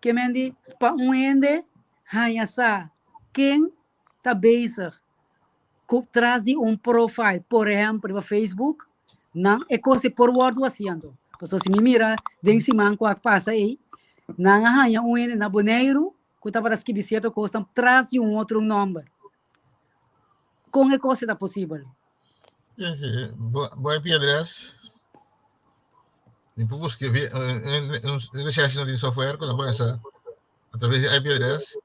Ke men di, pa un hende haña sa ken ta bezig ku tras di un profile, por ehèmpel riba Facebook, nan e kos ei por wòrdu hasi anto. Pasobra si mi mira den siman ku a pasa ei, nan a haña un hende na Boneiru ku tabata skibi sierto kosnan tras di un otro nòmber. Kon e kos ei ta posibel? Sí, sí. Bo IP address. Mi por busca via un recherche di software ku nan por hasa a través di IP address.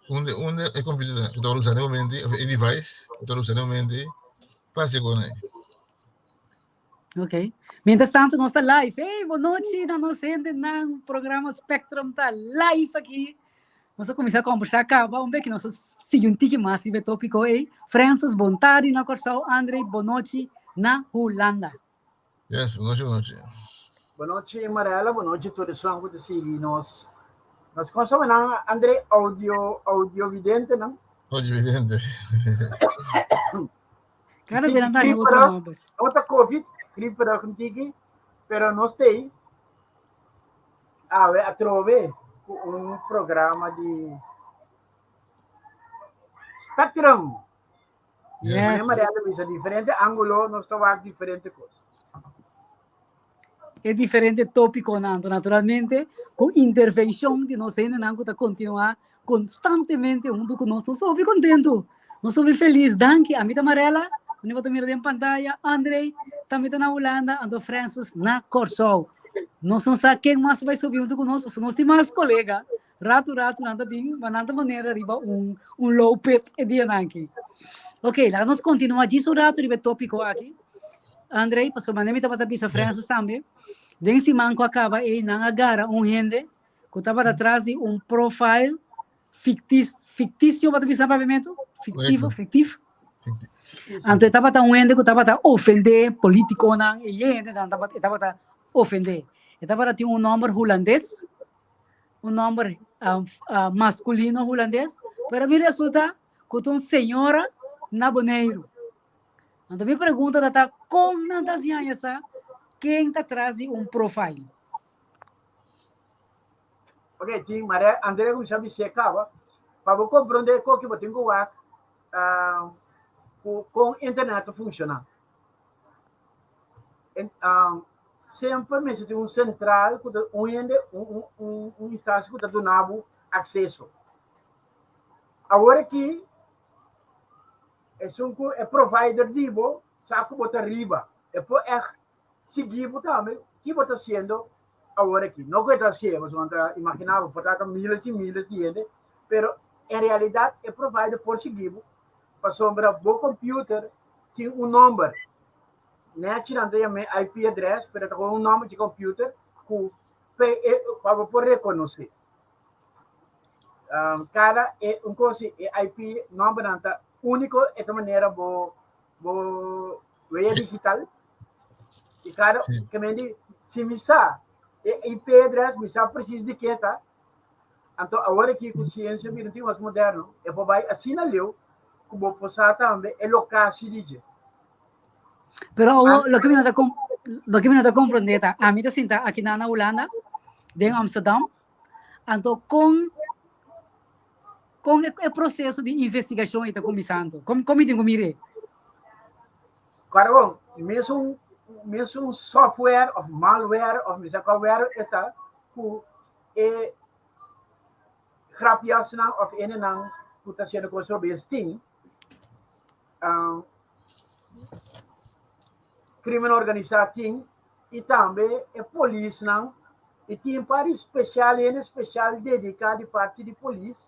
Unda unda e computer ta ku ta usa na e momento of e device ku ta usa na e momento pa hasi kon ei. Ok. Mientras tanto nos ta live. Hey, bon nochi na nos hendenan. Programa Spectrum ta live aki. Nos a kuminsá kombersá kaba un bek i nos a sigui un tiki mas riba e tópiko ei. Francis, bon tardi na Kòrsou. Andre, bon nochi na Hulanda. Yes, bon nochi, bon nochi. Bon nochi Marella, bon nochi tur esnan ku ta sigui nos. Nos kon sama nan Andre audio audiovidentenan. Audiovidente. Cada vez nan ta haña otro nomber. No ta COVID, grieperig un tiki, pero nos tei awe atrobe ku un programa di Spectrum. Yes. Manera Mariana bisa, diferente ángulo nos ta wak diferente kos. E diferente tópikonan, anto naturalmente ku intervenshon di nos hendenan ku ta kontinuá konstantemente huntu ku nos. Nos ta hopi kontentu, nos ta hopi felis. Danki. Ami ta Marella, unda bo ta mira den pantaya, André tambe ta na Hulanda, anto Francis na Kòrsou. Nos no sa ken mas ta bai subi huntu ku nos, pasobra nos tin mas kolega. Ratu ratu nan ta bin, ma nan ta manera riba un un low pit e dianan aki. Ok, laga nos kontinuá djis un ratu riba e tópiko aki. André, pasobra manera mi tabata bisa Francis tambe, den siman ku a kaba ei nan a gara un hende ku tabata tras di un profile fictis, ficticio, bo ta bisa na papiamentu? Fictivo, fictif? Anto e tabata un hende ku tabata ofendé politikonan, e hendenan tabata, e tabata ofendé. E tabata tin un nòmber hulandes, un nòmber maskulino hulandes, pero mi resulta ku ta un señora na Boneiru. Anto mi pregunta ta ta kon nan ta hasi haña sa ken ta tras di un profile? Ok, tin Maria Andrea kuminsá bis'é kaba, pa bo komprondé koki bo tin ku wak ku kon internet ta funshoná. Semper mester tin un sentral ku ta un hende, un instansia ku ta duna bo akseso. Awor aki esun ku e provider di bo sa ku bo ta riba, e por ègt sigui bo tambe ki bo ta hasiendo awor aki. No ku e ta hasié, pasobra nan ta imaginá bo por ta miles i miles di hende, pero en realidat e provider por sigui bo pasobra bo computer tin un nomber. Nechi nan ta yam'é IP address, pero ta con un nomber di computer cu pa bo por reconoce. Um, cada e, un cos e IP nomber nan ta unico, e ta manera bo bo huella digital. Y cada, sí. que men di, si mi sa e IP address, mi sa precies di ke ta, Anto awor aki ku siensia bira tin mas moderno, e por bai asina leu ku bo por sa tambe e lokasi di dje. Pero awor loke mi no ta loke mi no ta komprondé ta, ami ta sinta aki na na Hulanda, den Amsterdam, anto kon kon e proseso di investigashon ei ta kuminsá anto? Kon kon mi tin ku mir'é? Kòrda bon, mesun mesun software òf malware òf mi sa kua ware e ta ku e grapjasnan of enenan ku ta hasiendo kos robes tin, krimen organisá tin i tambe e polisnan i tin par di spesial hende spesial dediká di parti di polis,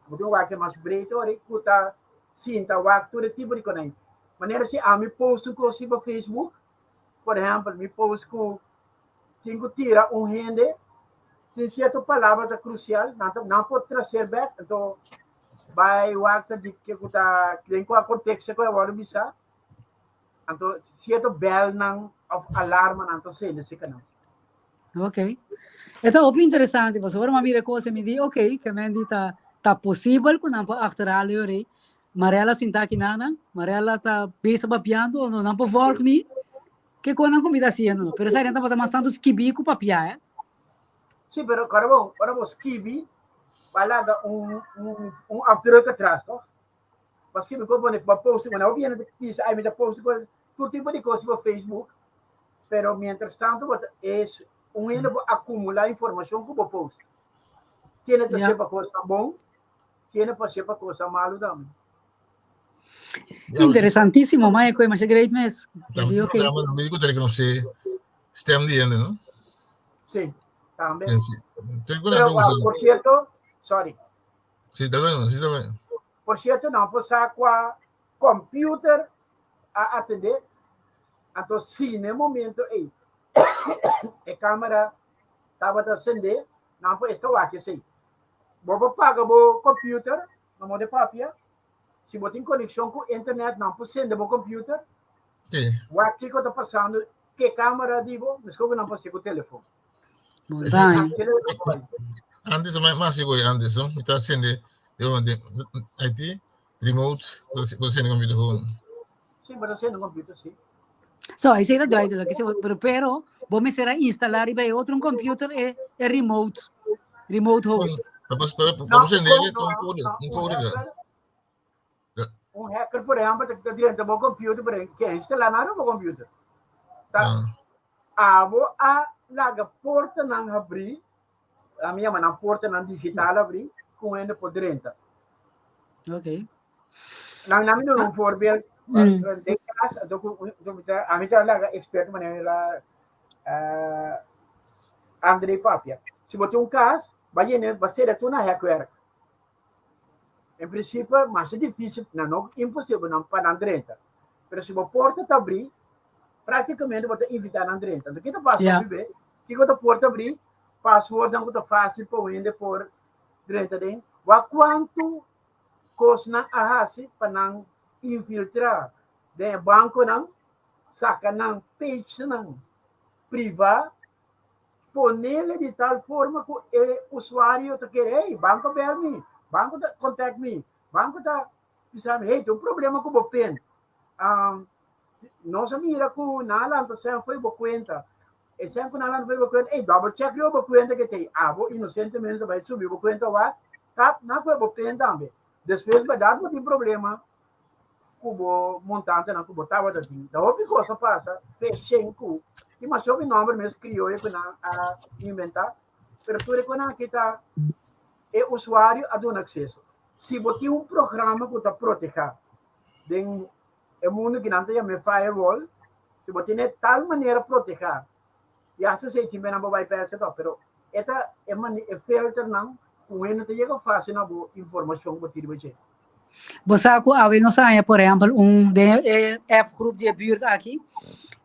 bo tin wak e mas breed ora ku ta sinta wak tur e tipo di konai. Manera si ami post un kos riba Facebook, por ehèmpel mi post ku Tin ku tira un hende, tin sierto palabra ta krusial, nan ta nan por traser bèk, anto bai wak ta di ke ku ta den kua konteksto ku a wòrdu bisá, anto sierto bèlnan òf alarmanan ta sende serka nan. Ok. E ta hopi interesante, pasobra ora mi a mira e kos mi di ok, ke men di ta ta posibel ku nan por achterhalen yori. Marella sinta aki nan, Marella ta bisa papiando, nan por vòlg mi. Ke kon nan ku mi ta hasiendo no? Pero esaki nan tabata mas tantu skibí ku papiá, eh. Sí, pero ora bo, ora bo skibi, ba laga un, un, un afdruk atras, toch? Ba skibi ko pone, ba post, bueno, hopi hende ta bisa, ay, mi ta post ko tur tipo di kos riba Facebook, pero mientras tanto bo ta, es un hende bo akumulá informashon ku bo post. Kende ta sepa kosnan bon, kende por sepa kosnan malu tambe. Interesantísimo, mae, koe masha great mes. Tambe, Di okay. tambe, tambe ku ta rekonosé stem di hende, no? Sí, tambe. Sí, sí. Pero, ah, por cierto, sorry. Sí, también, sí, también. Por cierto, no por sa qua computer a atender. Anto si na e momento ei e camera tabata sende, nan por esta wak esei. Bo por paga bo computer, no mo de papia. Si bo tin conexion cu internet, nan por sende bo computer. Sí. Wak kiko ta pasando, ke camera di bo, meskos ku nan por hasi ku telefon. Montaña. Antes, mas sigo antes, no? Mi ta sende, de, IT, remote, bo sende computer gewoon. Sí, bo ta sende computer, sí. So, ahí ta duidelijk. Pero, pero, bo mester a instalar riba e otro computer e, e remote, remote host. Pero, pero, pero, sende un code, un code. Un hacker, por ehempel, ta drenta bo computer, pero ke instala nada bo computer. Ta abo a laga portanan habrí, ami yama nan portanan digital habrí, ku hende por drenta. Okay. Nan nan mi duna un voorbeeld. Den kas, anto ku ami ta laga experto manera uh, André papia. Si bo tin un kas, ba yene, ba sera tur na hekwerk. En principe, masha difícil, na no imposible nan pa nan drenta. Pero si bo porta ta abrí, prácticamente bo ta invitá nan drenta. Anto, kiko ta pasa hopi be? Kiko ta porta abrí? Passwordnan ku ta fácil pa un hende por drenta den. Wak kuantu kosnan a hasi pa nan infiltrá den e bankonan, saka nan pagenan privá ponele di tal forma ku e usuario ta kere, hey, banko bel mi, banko ta contact mi, banko ta bisa mi, hey, tin un problema ku bo pin. Um, nos a mira ku nan a lanta sèn fo'i bo kuenta. E sèn ku nan a lanta fo'i bo kuenta, hey, double check riba bo kuenta ke tei. Abo inosentemente ta bai subi bo kuenta wak, tap, nan kohe bo pin tambe. Despues bèrdat bo tin problema ku bo montantenan ku bo tabata tin. Ta hopi kos a pasa, phishing ku tin mas hopi nòmber mes krioyo ku nan a inventá, pero tur e konan aki ta e usuario a duna akseso. Si bo tin un programa ku ta protehá den e mundu ku nan ta yama e firewall, si bo tene tal manera protehá, ya hasta esei tin bena bo bai pèrsè tòg, pero e ta e mane e filternan ku hende ta yega fásil na bo informashon ku bo tin riba dje. Bo sa ku awe nos haña por ehèmpel un den e app groep di e buurt aki,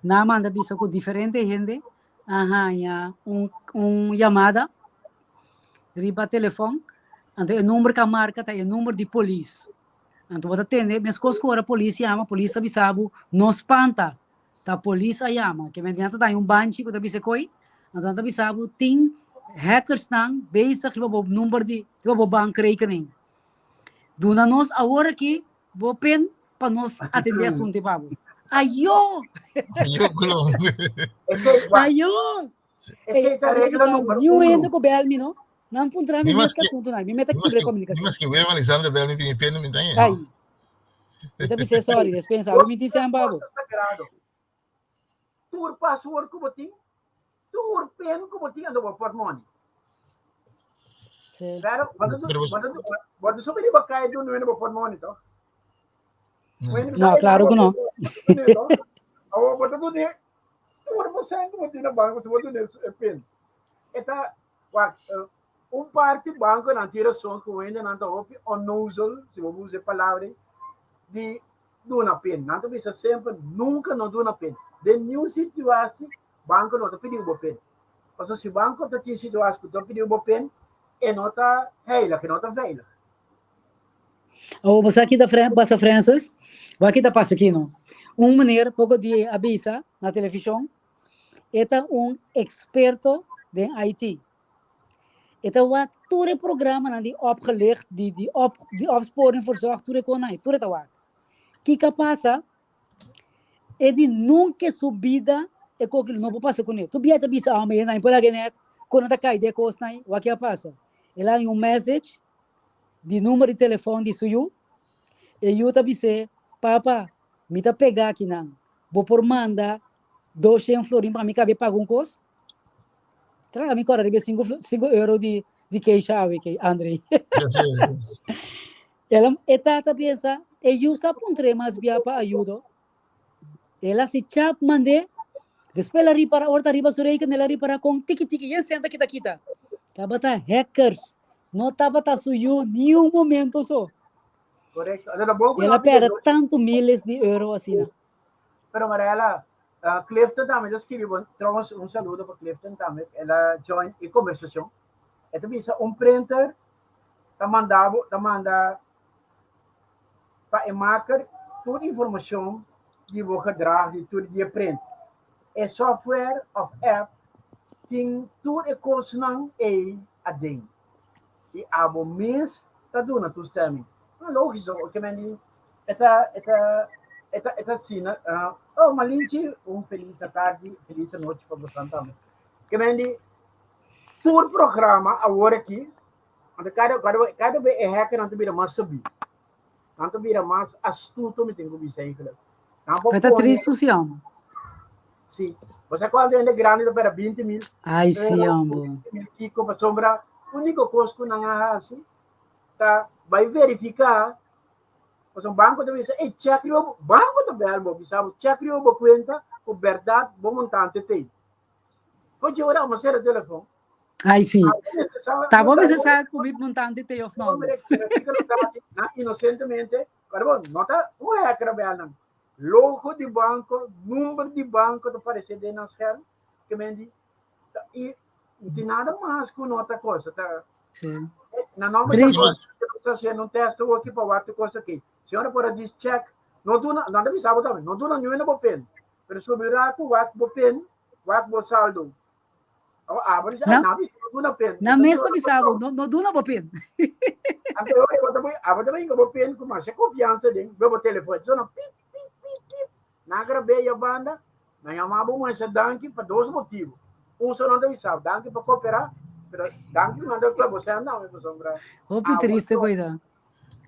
nan a manda bisa ku diferente hende a haña un un yamada riba telefòn, anto e number ku a marka ta e number di polis. Anto bo ta tende meskos ku ora polis yama, polis ta bisa bo no spanta, Ta polis a yama. Ke men ta daña un banchi ku ta bisa koi, anto nan ta bisa bo tin hackersnan bezig riba bo number di riba bo bankrekening. Duna nos awor aki bo pin pa nos atendé asuntu pa bo. Ayo! Ayo klon. Ayo! Esei ta regla number Niun uno. hende ku bel mi no. Nan puntra mi Ni mes mas ke ke asuntu nan. Mi meta ni mas kibra ke ni komunikashon. mas ke Willem Alexander bel mi pidi pin mi ta Ai. Mi ta bis'é sorry, es pensa, mi minti sem pa bo. Tur sagrado. Tur password ku bo tin, tur pin ku bo tin ando bo portmoni. Sí. Pero, bo ta bo ta bo ta subi riba kai dun nuene bo portmoni toch? No, claro ku no. Awo bo ta dune tur bo sen ku bo tin na banko, bo dune e pin. E ta wak Un parti bankonan tin rason ku hendenan ta hopi onnozel, si bo usa e palabra ei, di duna pin. Nan ta bisa semper nunka no duna pin. Den niun situasi banko no ta pidi bo pin. Pasobra si banko ta tin situasi ku ta pidi bo pin, e no ta heilig, e no ta veilig. Awor bo sa ki ta pasa Francis? Wak ki ta pasa aki no. Un meneer poko dia a bisa na televishon e ta un eksperto den IT. E ta wak tur e programanan di opgelicht, di di op di opsporing verzocht, tur e konan, tur e ta wak. Kiko a pasa? E di nunca su bida e koki no por pasa kuné. Tur bia e ta bisa, ah, mi nan por laga nek. Kon nan ta kai den e kosnan ei? Wak a pasa. El a haña un message di number di telefòn di su yu. E yu ta bis'é, Papa, mi ta pegá akinan. Bo por manda doshen florin pa mi kabe paga un kos? Traga mi kòrda riba e sinku sinku euro di di Keisha awe kei, André. El a, e tata pensa, e yu sa puntr'é mas bia pa ayudo. El a si chap mand'é, despues el a ripara, ora ta riba su reken, el a ripara kon tiki tiki yen senta kita kita. Tabata hackers, no tabata su yu niun momento so. Correcto. Anto bo El a perde tantu miles di euro asina. Pero Mariela, Clifton tambe ta skirbi bon, trouwens un saludo pa Clifton tambe, el a join e conversacion. E ta bisa un printer ta manda bo, ta manda pa e maker tur informacion di bo gedrag di tur di e print. E software of app tin tur e cosnan ey aden. I abo mes ta duna toestemming. No logisch, ke men di e ta e ta e ta e ta asina. Oh Malinchi, un feliz atardi, feliz anochi pa bosan tambe. Ke men di tur programa awor aki, anto kada kada kada be e hackernan ta bira mas sabí. Nan ta bira mas astuto, mi tin ku bisa eigenlijk. Nan por Pero ta tristu si amo. Si. Bo sa kuantu hende grandi ta pera 20 mil? Ai si amo. Mil kiko pasobra úniko kos ku nan a hasi ta bai verifiká pasobra banko ta bisa ey check riba bo banko ta bel bo bisa bo check riba bo kuenta ku bèrdat bo montante t'ei. Oye ora amo sera telefon. Ai si. Ta bo mester sa ku mi montante t'ei òf no. Nan inosentemente, pero bo no ta un hacker a bel nan. Logo di banko, number di banko ta parese den nan scherm, ke men di i no tin nada mas ku no ta cosa ta. Si. Na nomber di nos ta haciendo un test aki pa wak tur cosa aki. Señora por a dis check, no duna, nan ta bisa bo tambe, no duna niun bo pin, pero subi rato wak bo pin, wak bo saldo. Na, na mes ta bisa bo, no, no duna bo pin. Anto ora bo ta bai, abo ta bai bo pin ku masha konfiansa den bo telefon. So na pip pip pip pip. Na grabé ya banda, na yama bo masha danki pa dos motibo. Un so nan ta bisa, danki pa koperá, pero danki ku nan ta kla bo senda mi pasobra. Hopi triste koida.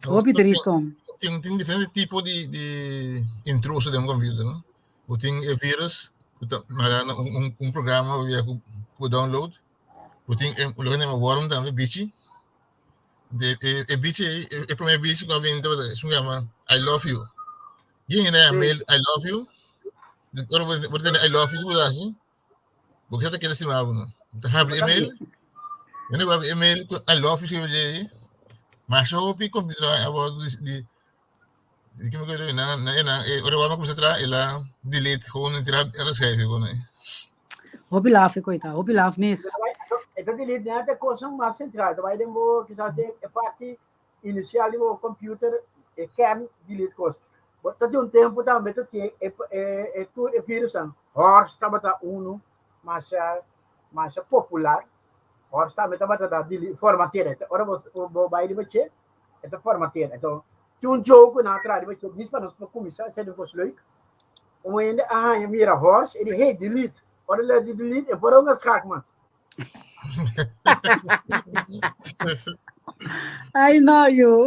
Hopi triste. Tin tin diferente tipo di di intruso den un computer, no? Bo tin e virus ku ta mara na un un un programa ku ku ku download. Bo tin e loke nan yama worm tambe, bichi. De e e bichi ei, e e promé bichi ku a bini tabata esun ku yama I love you. Yen hende a mail I love you. Ora bo bo tene I love you, ku bo ta hasi? Bo ta kere stima bo no. Bo ta habri e mail. Wanneer bo habri e mail ku I love you schrijf je. Masha hopi computer a wordo di di di ki mi koe na na na e ora wama kumsa tra el a delete gewoon en tira era schrijf gewoon eh. Hopi laf e koita, hopi laf mes. E ta delete net e kosan mas sentral. Ta bai den bo kisas den e parti inicial di bo computer e kern delete kos. Bo ta di un tempo tambe ta tin e e e tur e virusan. Horse tabata uno masha masha popular. Horse tambe tabata da delete formatera. Ora bo bo bai riba che e ta formatera. Enton tin un joke ku nan a traha riba che dis pa nos por kuminsá esei den kos leuk. Un hende a haña mira horse e di hey delete. Ora el a di delete e por a hunga schaak mas. I know you.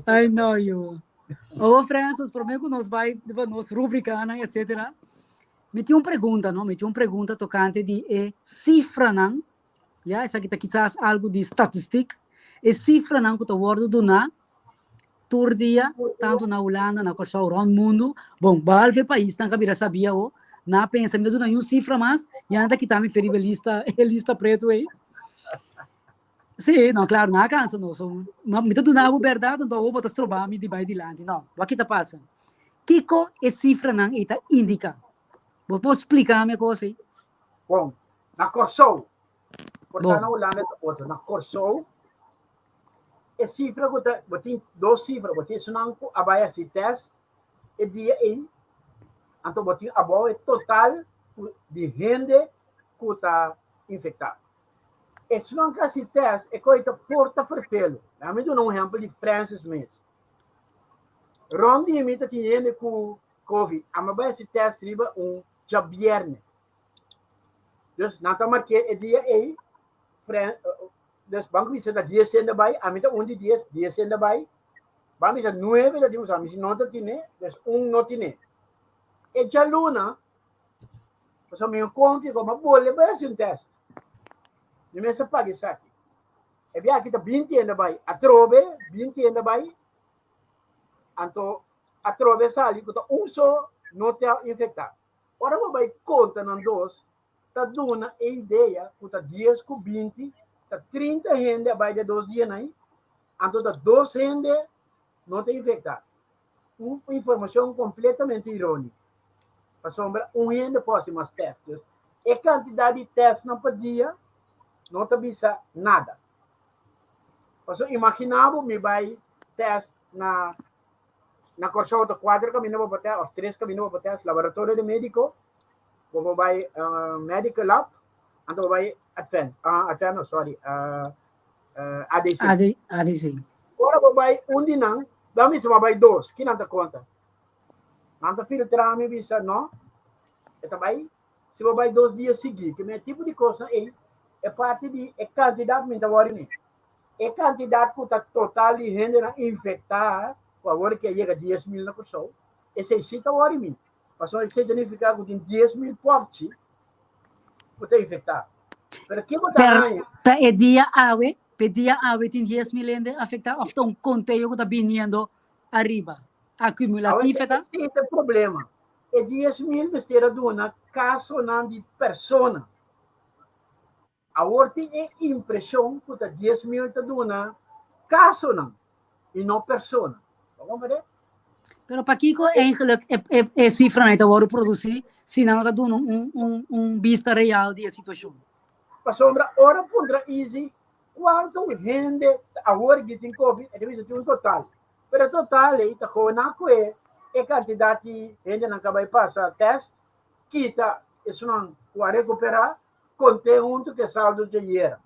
I know you. Oh, Francis, promé ku nos bai pa nos rubrikanan, etcétera, mi tin un pregunta, no? Mi tin un pregunta tokante di e sifranan, ya, esaki ta kisas algu di statistiek, e sifranan ku ta wòrdu duná tur dia, tantu na Hulanda, na Kòrsou, rònt mundu. Bon, behalve e paisnan ku a bira sabí awor, nan a pensa mi ta duna un sifra mas, ya nan ta kita mi fe riba e lista, e lista pretu ei. Sí, no, klaro, nan a kansa nos. So, mi ta duna bo bèrdat, anto awor bo ta stroba mi di bai dilanti. No, wak ki ta pasa? Kiko e sifranan ei ta indiká? Bo por splika mi e kos ei? Bon, na Kòrsou, por ta na Hulanda ta otro, na Kòrsou E sifra ku ta, bo tin dos sifra, bo tin esunnan ku a bai hasi tèst e dia ei, anto bo tin abou e total ku di hende ku ta infektá. Esunnan ku hasi tèst e koi ta por ta ferfelu. Laga mi duna un ehèmpel di Francis mes. Rònt di mi ta tin hende ku covid, ami a bai hasi tèst riba un. djabièrnè. Dus nan ta mark'é e dia ei, dus ban bisa ta dies hende bai, ami ta un di dies, dies hende bai, ban bisa nuebe ta tin usá, mi si no ta tine, dus un no tine. E djaluna, pasobra mi no konfia ku mi a bolbe bai hasi un tèst, mi mester paga esaki. E biaha aki ta binti hende bai, atrobe binti hende bai, anto atrobe sali ku ta un so no ta infektá. Ora bo bai konta nan dos, ta duna e idea ku ta dies ku binti, ta trinta hende a bai den dos dianan ei, anto ta dos hende no ta infektá. Un informashon kompletamente iróniko, pasobra un hende por hasi mas tèst. Dus e kantidat di tèstnan pa dia no ta bisa nada. Pasobra imaginá bo mi bai tèst na Na Kòrsou ta kuater kaminda bo por tèst òf tres kaminda bo por tèst, laboratorio di médiko, bo por bai medical lab, anto bo bai Advent, Advent no sorry, ADC. ADC. Ora bo bai un di nan, dan bisa bo bai dos, ki nan ta konta? Nan ta filtra mi bisa no, e ta bai, si bo bai dos dia sigui, ke men tipo di kosnan ei, e parti di e kantidat mi ta wòri mi. E kantidat ku ta total di hendenan infektá, ku awor ke a yega 10,000 na Kòrsou, esei sí ta wòri mi. Pasobra esei ta nifiká ku tin 10,000 pòpchi ku ta infektá. Pero ke bo ta haña? Ta e dia awe, p'e dia awe tin 10,000 hende afektá òf ta un konteo ku ta biniendo ariba? Akumulatief e ta? Awor esei ta e problema. E 10,000 mester a duna kasonan di persona. Awor tin e impresion cu ta 10,000 ta duna casonan y no persona. Bo comprende? Pero pakico eigenlijk e, e, e cifranan ta wordo produci si nan no ta duna un, un, un bista real di e situacion? Pasobra ora puntra Izzy cuanto hende awor aki tin covid, e ta bisa tin un total. Pero e total ei ta gona cu e e cantidad di hendenan cu a bay pasa test, kita esunnan cu a recupera, Conté hunto cu e saldo dje ayera.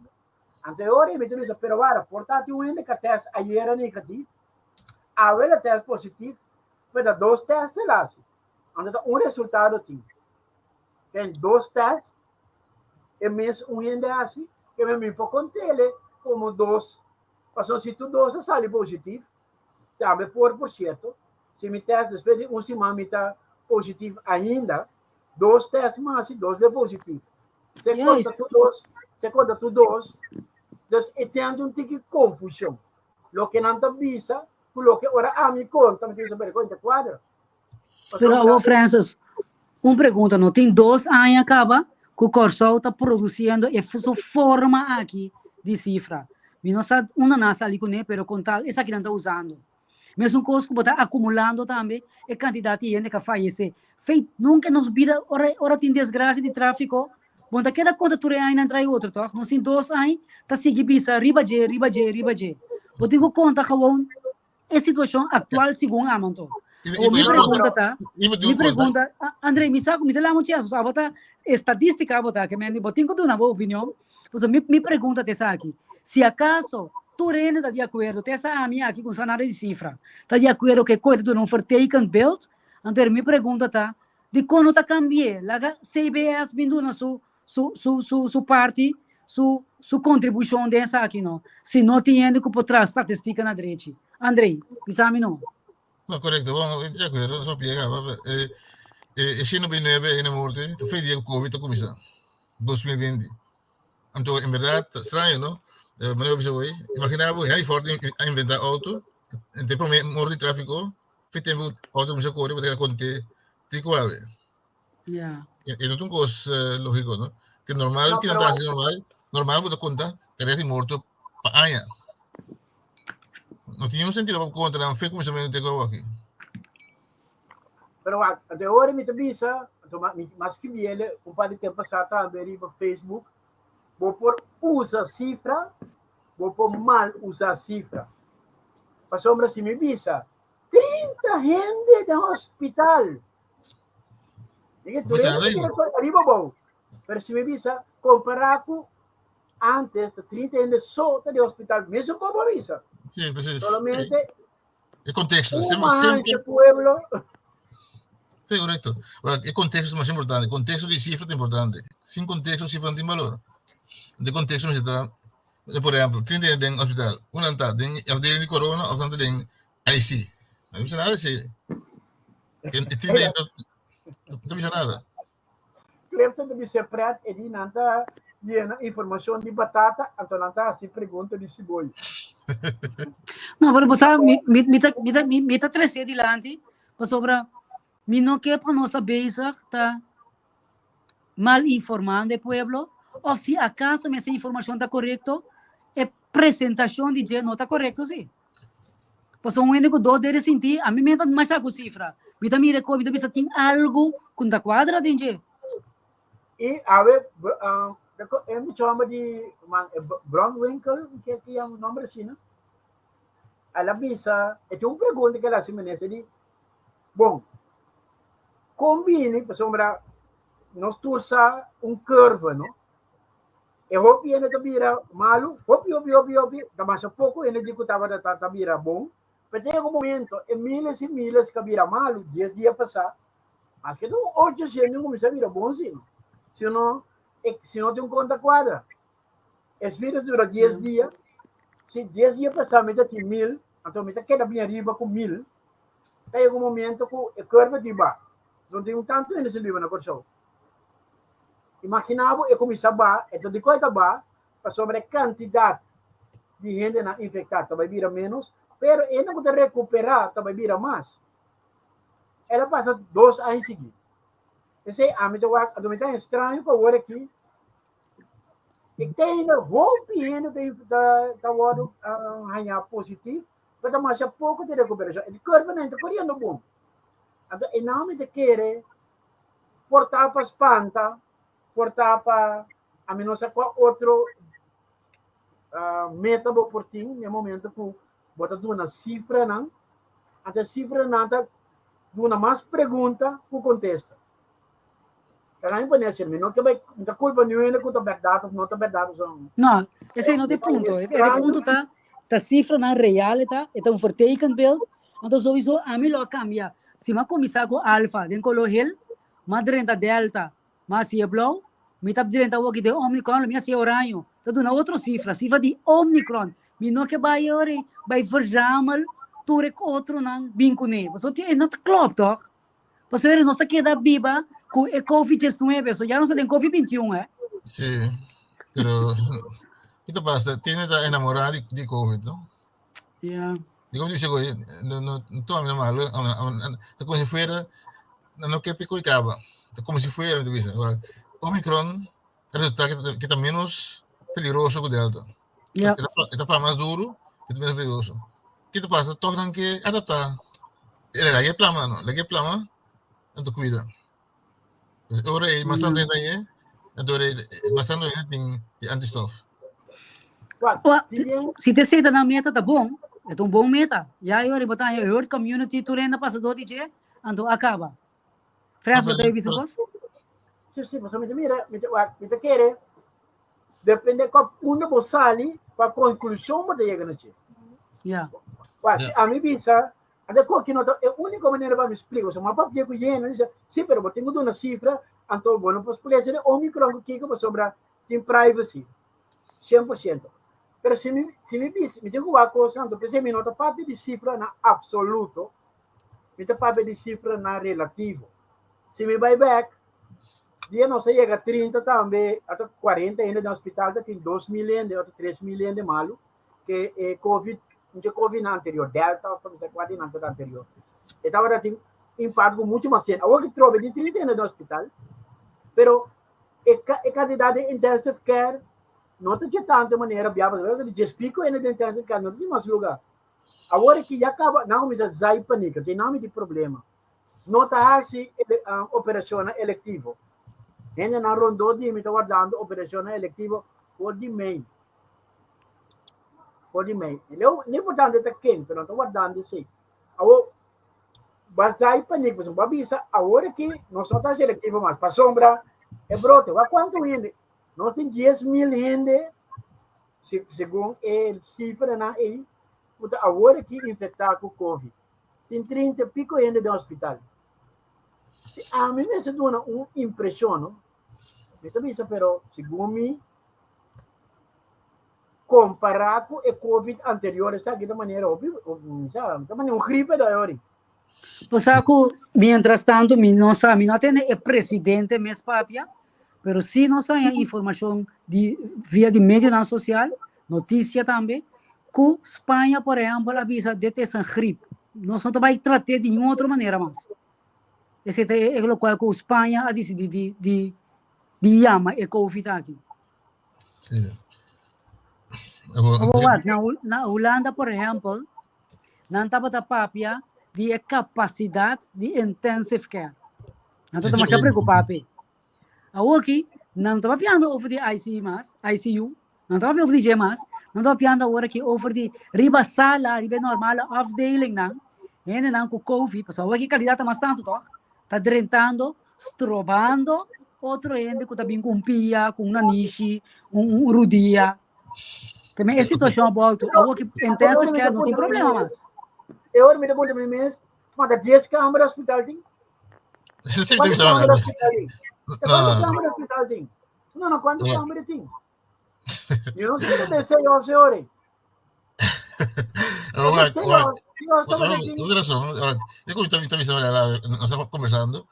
Anto e ora ei mi ta bisa, pero wara, por ta tin un hende ca test ayera negatief, awe el a test positief, pero ta dos test el haci. Anto ta un resultado tin. Ten dos test e mes un hende haci, ke mi por contele como dos, pasobra si tur dos a sali positief, tambe por, por cierto, si mi test despues di un siman mi ta positief ainda, Dos test mas y dos be positivo. Se conta tu dos, se conta tu dos. Dus e ten un tiki confusión. Lo que nan ta bisa, cu lo que ora a mi conta, mi ta bisa, pero conta cuadra. Pero awo Francis, un pregunta no, tin dos aña caba cu Kòrsou ta produciendo e su forma aki di cifra. Mi no sa unda nan a sali cune, pero con tal esaki nan ta usando. Mesun kos ku bo ta akumulando tambe e kantidat di hende ku a fayesé. Fei, nunka nos bida, ora, ora tin desgrasia di tráfiko, bo no ta keda konta tur e añanan tras otro, tòg? Nos tin dos aña ta sigui bisa riba dje, riba dje, riba dje. Bo tin ku konta gewoon e situashon aktual segun amo anto. O mi pregunta ta, mi pregunta, André, mi sa ku mi ta lama un chèns, pasobra abo ta estadístika abo ta, ke men di bo tin ku duna bo opinion. Pasobra mi, mi pregunta ta esaki, si akaso Tur hende ta di akuerdo, te esta ami aki ku no sa nada di sifra, ta di akuerdo ku e koe ta duna un vertekend beeld. Anto mi pregunta ta, dikon no ta kambi'é? Laga CBS bin duna su su su su su parti, su su kontribushon den esaki no, si no tin hende ku por traha statistika na drechi. Andrei, bisa mi no. No, korekto. Bon, mi ta di akuerdo, so pia kaba. E e 199 hende morto, ta fe dia ku covid a kuminsá, 2020. Anto, en verdad, ta straño, no? Eh, manera bisa hoy, imagina bo, Henry Ford a inventa auto, en te prome mor di tráfico, fe tempo auto comienza a corre, porque conte trico ave. Ja. E no un cos lógico, no? Que normal, No, que pero no normal, normal bo ta conta, que di morto pa aña. No tiene un sentido pa conta, dan fe comienza te aquí. Pero wak, de ora mi ta bisa, anto ma, mi mas skibiele un par di tempo pasá tambe riba Facebook, bo por usa sifra, bo por mal usa sifra. Pasobra si mi bisa 30 hende den hospital, Dije, tur hende ta kere ariba abou. Pero si mi bisa, kompará ku antes, ta 30 hende so ta den hospital, mesun kon bo bisa. Sí, precies. Solamente E contexto. Un Sempre, mahanche sempre, pueblo. Sí, korekto. Well, e konteksto ta mas importante. Konteksto di sifra ta importante. Sin konteksto sifra no tin balor. De konteksto mester ta, por ehempel, 30 hende den hospital. Un nan ta den afdeling di corona of nan ta den IC. No ta bisa nada esei. E 30 hende no ta bisa nada. Clifton ta bisa pret e di nan ta yena informacion di batata, anto nan ta haci pregunta di siboyo. No, pero bo sa, mi, mi, mi, ta, mi, ta, mi, mi ta trece dilanti, pasobra mi no ke pa nos ta bezig ta mal informando e pueblo, of si acaso mester informacion ta corecto, e presentacion di dje no ta corecto si. Pasobra un hende ku dos dede sinti, ami mi ta masha ku sifra. Mi ta mira e kos, mi ta bisa tin algu ku no ta kuadra den dje. I awe, e mucha homber di man Bromwinkel, ke ke yama nomber asina, el a bisa, e tin un pregunta ke el a hasi minister di, bon, kon bini, pasobra nos tur sa un curve, no? E hopi hende ta bira malu, hopi, hopi, hopi, hopi, ta masha poko hende di ku tabata ta, ta bira bon. Pero ta yega un momento, e miles i miles ka bira malu, dies dia pasá, maske ta un ocho shen kuminsá bira bon si no. Si no, e, si no tin un konta kuadra. Es virus dura dies dia, si dies dia pasá mi ta tin 1000, anto mi ta keda bien riba ku 1000, ta yega un momento ku e curve di ba. No tin un tantu hende sin biba na Kòrsou. Imagina bo e kuminsá ba, e ta dikon e ta ba? Pasobra e kantidat di hendenan infektá ta bai bira ménos, pero e hende ku ta rekuperá ta bai bira mas. El a pasa dos aña sigui. P'esei ami ta wak, anto mi ta estraño ku awor aki e tene hopi hende ta ta ta wòrdu hañá positif, pero ta masha poko di rekuperashon. E kurvanan ta koriendo bon. Anto e nan mi ta kere Por ta pa spanta, por ta pa ami no sa kua otro meta bo por tin na e momento ku bo ta duna sifranan. Anto e sifranan ta duna mas pregunta ku kontesta. Kaka mi pone asina, mi no ke bai, mi ta kulpa niun hende ku ta bèrdat òf no ta bèrdat òf so. No, esei no ta e punto. E punto ta, ta sifranan real e ta, e ta un vertekenbeeld. Anto souiso ami lo a kambia. Si m'a kuminsá ku alfa den koló hel, m'a drenta delta, m'a hasié blou, mi ta drenta awoki den omicron, lo mi hasié oraño. Ta duna otro sifra, sifra di omicron. Mi no ke bai ora bai verzamel tur e otronan bin kuné. Pasobra e no ta klòp tòg. Pasobra nos ta keda biba ku e covid 19, so ya nos ta den covid 21 hè. Sí, pero kiko ta pasa? Tene ta enamorá di di covid, no? Ja. Di como dice, no, no, no toma no malo, ta como si fuera, no, no ke pico y caba. Ta como si fuera, te dice. Omicron resulta que ta menos peligroso que Delta. Ja. E ta mas duro, e ta menos peligroso. Ke ta pasa? Toch dan ke adapta. Lage plama, no? Lage plama, en te cuida. Ora e mas tanto aí, ora mas tanto aí tin di antistof. Si te seta na meta ta bon, e ta un bon meta. Ya yo riba ta herd community tur hende pasa door di dje, anto a kaba. Frans, bo ta bisa un kos? Si, si, pasobra mi ta mira, mi ta wak, mi ta kere, depende kua unda bo sali, kua konklushon bo ta yega na dje. Ya. Wak, si ami bisa, Anto koki no ta e úniko manera pa mi splika. Pasobra mi a papia ku yena, mi bisa, sí, pero bo tin ku duna sifra, anto bo no por splika esei di Omicron ku kiko pasobra tin privacy, 100%. Pero si mi, si mi bisa, mi tin ku wak kos anto, p'esei mi no ta papia di sifranan apsoluto, mi ta papia di sifranan relativo. Si mi bai bèk, dia nos a yega 30 tambe, ata 40 hende den hospital ta tin 2000 hende òf 3000 hende malu, ke e covid, un covid na anterior, delta of no sé cuál di nan anterior. E tabata tin impacto ku mucho mas gente. Awor ki trobe tin 30 hende den hospital, pero e, e cantidad de intensive care no ta dje tanto manera bia, pasobra di djes pico hende den intensive care no ta tin mas lugar. Awor ki ya caba, nan cuminsa zai panika, tin nan mi problema. No ta hasi operacionnan electivo. Hendenan rondó di mi ta wardando operacionnan electivo for di mei. For di mei. No importante ta ken, pero nan ta wardando esei. Awor, basá i panik, pasobra bo a bisa awor aki nos no ta hasi electivo mas, pasobra e brote. Wak kuantu hende? Nos tin 10,000 hende, segun e sifranan ei, ku ta awor aki infektá ku covid. Tin 30 i piko hende den hospital. Si ami mester duna un impreshon, no? Mi ta bisa pero segun mi kompará ku e covid anterior esaki ta manera hopi sa ta manera un gripe da yori. Bo sa ku mientras tanto mi no sa, mi no a tende e presidente mes papia, pero si nos haña informashon di via di medionan sosial, notisia tambe, ku Spaña por ehèmpel a bisa dit is een griep. Nos no ta bai trat'é di niun otro manera mas. Esei ta e lokual ku Spaña a disidí di di di yama e covid aki. Sí. Awor wak, na na Hulanda por ehèmpel, nan tabata papia di e kapasidat di intensive care. Nan tabata masha preokupá p'e. Awoki, nan no ta papiando over di ICU mas, ICU, nan ta papia over di dje mas, nan ta papiando awor aki over di riba sala, riba e normale afdelingnan, hendenan ku covid, pasobra awoki kandidat ta mas tantu tòg, ta drentando, strobando otro hende ku ta bin ku un pia, ku un nanishi, un rudia. Te men e situashon a bolto, awoki intensive care no tin problema mas. E ora mi ta puntra mi mes, ma ta 10 kamer hospital tin? Sí, Kuantu sí, kamer hospital tin? Kuantu No. kamer hospital tin? No, no, kuantu Ja. kamer tin? Yo no sé si ta 6 of 7. Oh, wak, wak. Wak. Tudo razão. Eu como também também lá, nós estamos conversando.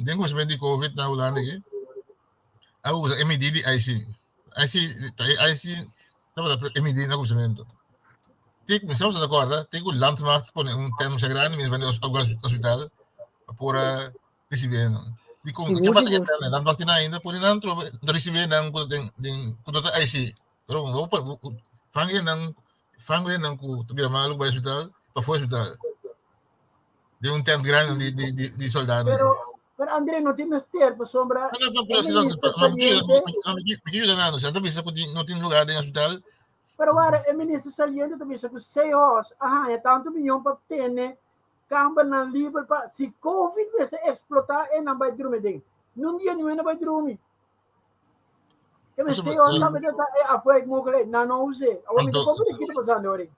Den conhecimento de COVID na Holanda aqui. A usa MD de IC. IC, IC, estava MD na conhecimento. Tem que começamos a acordar, tem que o landmacht pone um termo grande, mesmo no hospital, por receber. Di com, Seguro, que pasa que seguro. landmacht tem ainda, por não receber não tem tem quando tá IC. Pero vou fangue não fangue não ku tu malu para hospital, para fora hospital. De um tempo grande de de de, de soldado. Pero André, no tin mester, pasobra. No, no, pero, E minister saliente, no, no, no, no tin lugá den hospital. Pero awor, e minister saliente tambe ku seis aha, e tantu mion pa tene kambernan liber pa si COVID mester eksplotá e nan bai drumi den. Nun dia niun nan bai drumi. E men sei horas tambe ta e afwijk mogelijk nan no use. Awor mi ta comprende kiko ta pasando ori.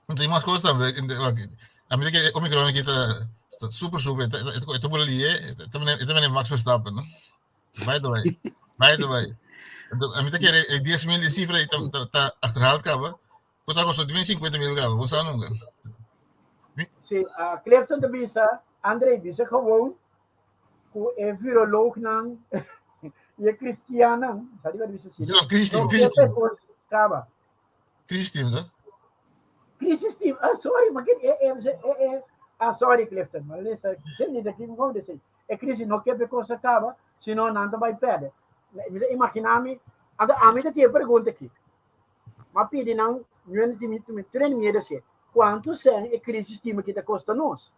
Anto tem mais coisas também. A medida que o Omicron aqui está super, super. Estou por ali, também também é Max Verstappen, não? By the way. By the way. A medida que 10 mil de cifra está tá achterhaald caba, Kota kosto 50 mil caba, você nunca. Sí, Clifton ta bisa, André bisa gewoon ku e viroloognan i e kristiannan, sabi wat bisa si? No, crisis team, No, crisis team. Kaba. Crisis team, no? Crisis team. Ah, sorry, maar e, e, e, e, ah, sorry, Clifton. Maar listen, zin niet dat ik gewoon dit E crisis no ke cosa kaba, sino nan ta bai perde. Mi ta imaginá mi, anto ami ta tin e pregunta aki. Ma pidi nan, mi mi mi train mi desi, kuantu sen e crisis team aki ta kosta nos?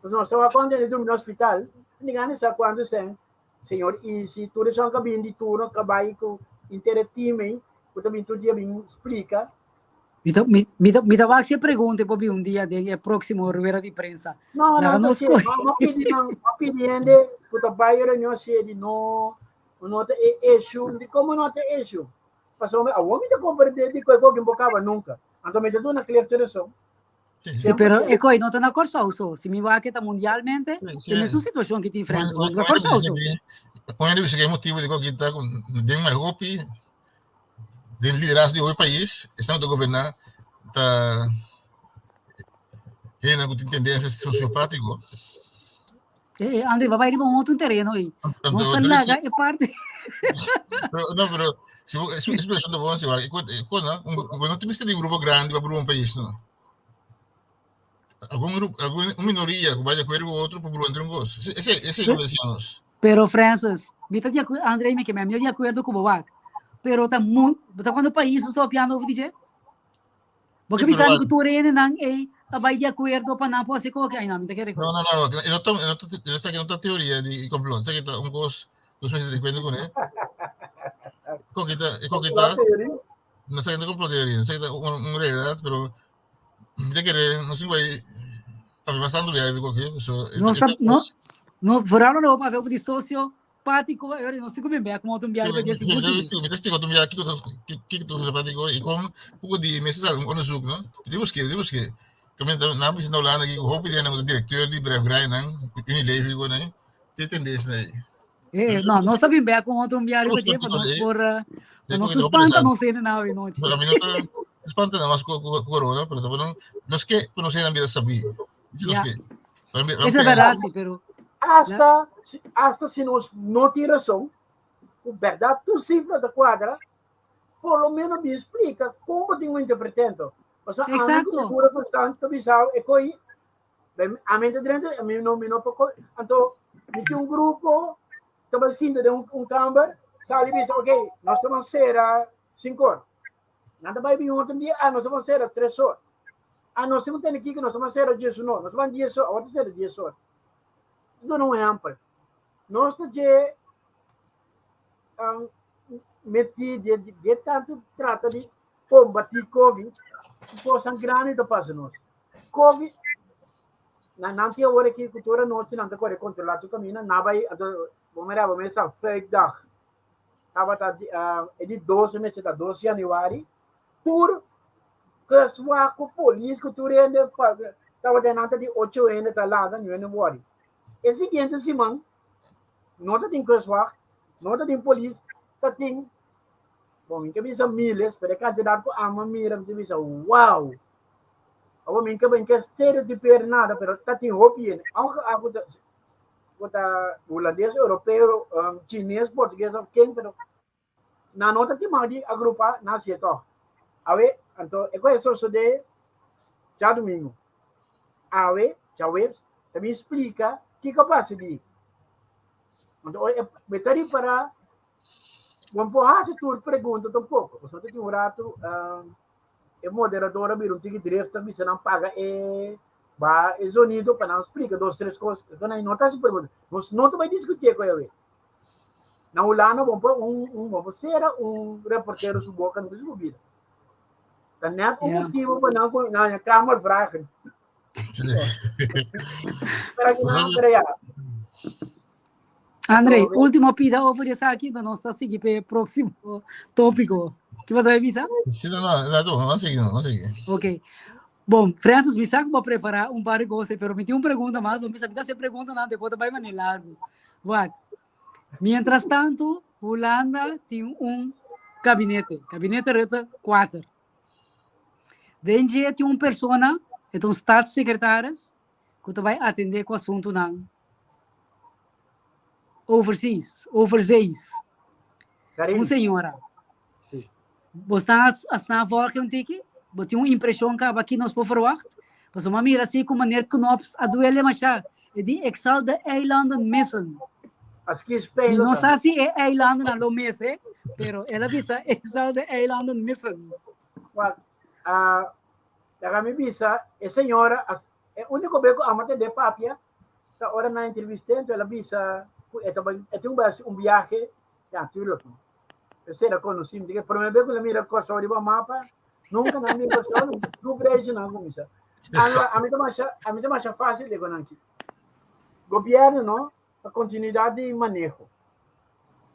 Pues nos tawata cuando ele dormi no hospital, ninguém sabe quanto sen. Senhor, e se tudo são cabine de turno, trabalho com interactive, eu também todo dia me explica. Mi ta, mi, mi ta, mi ta wak si pregunta por un dia den e próximo rueda di prensa. No, Laga no, nos sí, coge. ma ma pidi nan, ma pidi hende ku ta bai reunion sedi no, no ta e issue, di como no ta issue? Pasobra awor mi ta comprende di koe koe bocaba nunca. Anto mi ta duna Clifton razon. Sí, pero e koi no ta na Kòrsou so. Si mi wak ta mundialmente, e mesun situashon ki tin Frans, no ta Kòrsou so. Oye, debe ser que motivo de que está den mais hopi, den liderazgo de hopi país, estamos a governar, tá hena ku tin tendensia sosiopátiko. Eh, eh, André, vai riba un otro terreno aí. Nos ta laga e parte. Pero, no, pero si es expresión de bon, si va, e un, no tin di grupo grande pa un país, no. Algun grupo, algun un minoria ku bai di akuerdo ku otro pa entre un kos. Ese ese lo decíamos. Pero Francis, mi ta di akuerdo, André, mi ke mi di akuerdo ku bo wak. Pero ta mun, ta kuando país so piano over DJ? Bo ke Sí, pero bisa mi ku tur hendenan ei a bai di akuerdo pa nan por hasi koke? Ai no, mi ta kere No, no, no, e no ta, e no ta, esaki no ta teoria di complot, esaki ta un kos nos mester di kuenta kuné. Koke ta, e koke ta, no esaki no ta complot teoria, esaki ta un, un realidad, pero mi ta kere, no sin bai papia mas tantu biaha koke, so e Nos ta ta, no, kos. no, vooral no papia over di sociopatico, e ora nos tin ku bin bek como otro biaha pa dje Sí, sigur sigur. mi ta explica otro biaha kiko ta, kiko ta sociopatico i kon poko di mester sali un onderzoek, no? Di buske, di buske. Kami na bisa na Holanda ki hopi den nan directeur di bedrijf grandi nan, Unilever ku nan, te tendensia na ei. Eh, no, nos ta bin bek con otro un biaha riba dje, pa nos por, pa nos spanta nos hende na awe nochi. A mi no ta spanta nada mas ku corona, pero no nos ke ku nos hende bira sabí. Si nos ke. Eso es verdad, sí, pero Hasta, hasta si nos no tin razón, ku berdad tur cifra ta cuadra, por lo menos bin explica como tin un interpretento. Pasobra ami ku Exacto. pura verstand ta bisa e koi, ami ta drenta, ami no, mi no por koi. Anto, mi tin un grupo, ta bai sinta den un kamber, sali bisa, ok, nos ta ban sera 5 or. Nan ta bai bin otro dia, ah, nos ta ban sera 3 or. Ah, nos tin tene kiko, nos ta ban sera 11 or, nos ta ban 10 or, awor ta sera 10 or. Duna un ehempel. Nos ta dje metí de tanto trata di kombatí Covid, kosnan grandi ta pasa nos. Covid, na nan tin awor aki ku tur anochi nan ta kore kontrolá tur kaminda, nan bai, anto bo mira bo mesa fuikdag tabata e di 12 mester ta 2 januari, tur kustwacht ku polis ku tur hende tabata nan ta di ocho hende ta landa niun hende wòri. E siguiente siman no ta tin kustwacht, no ta tin polis, ta tin Bon, mi ka bisa miles, pero e kantidat ku amo mira, mi ta bisa, wow! Awor mi ka mi ka stereotipeer nada, pero ta tin hopi hende. Aunke ako ta, ku ta hulandes, europeo, um, chines, portugues of ken, pero nan no ta tin mag di agrupa, nan hasié tòg. Awe, anto e kos a sosodé djadumingu. Awe, djaweps, ta bin splika kiko a pasa di. Anto, e, mi ta ripará Bo por hasi tur pregunta tampoco. Pasobra tin un rato e moderador a bira un tiki driftig a bisa nan paga e baha e zonido pa nan splika dos tres kos. Enton nan no ta hasi pregunta. Nos no ta bai diskutié ku awe. Na Hulanda bo por un un bo por sera un reportero su boka no ta su bida. Ta net un motibo pa nan ku nan kamervragen. Pero aki nan pero ya. André, último pida over di esaki, entonces nos ta sigui pe próximo tópico. Ki bo ta bisa? Sí, no, no, no, no, no sigui, no, no sigui. Ok. Bom, Francis, mi sa ku bo prepará un par di kos, pero mi tin un pregunta mas, bo mi sa mi ta hasi preguntanan despues ta bai manera largu. Wak, mientras tanto, Hulanda tin un gabinete, gabinete Rutte 4. Den dje tin un persona, e ta un staatssecretaris, ku ta bai atendé ku asuntunan overseas, overzees. Un señora. Sí. Bo sta a sta volge un tiki? Bo tin un impreshon kaba ki nos por verwacht? Pasobra mi a mira si ku meneer Knops a duele masha. E di ik zal de eilanden missen. Mi no sa si e eilandennan lo mis he, pero el a bisa ik zal de eilanden missen. Wak, Laga mi bisa e señora, e úniko bes ku amo tende papia ta ora nan entrevist'é, enton el a bisa ku e ta bai, e tin ku bai hasi un biahe, ya, tuurlijk no, e sera konosí, mi ta kere promé bes ku el a mira Kòrsou riba mapa, nunka nan a mira Kòrsou, su reisnan a kuminsá. Anto ami ta masha, ami ta masha fásil den ku nan aki. Gobièrnu no, ta kontinuidat di maneho.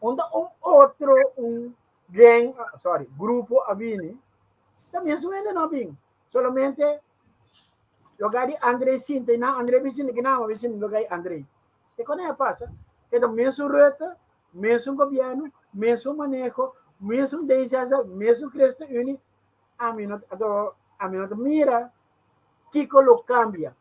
Unda un otro un gang, sorry, grupo a bini, ta mesun hende no a bin. Solamente lugar di André sinta y nan André bin sinta ki nan bin sinta lugar di André. Te con a pasa? Que ta mesun Rutte, mesun gobierno, mesun maneho, mesun D66, mesun ChristenUnie. Ami no, ato, ami no ta mira kiko lo cambia.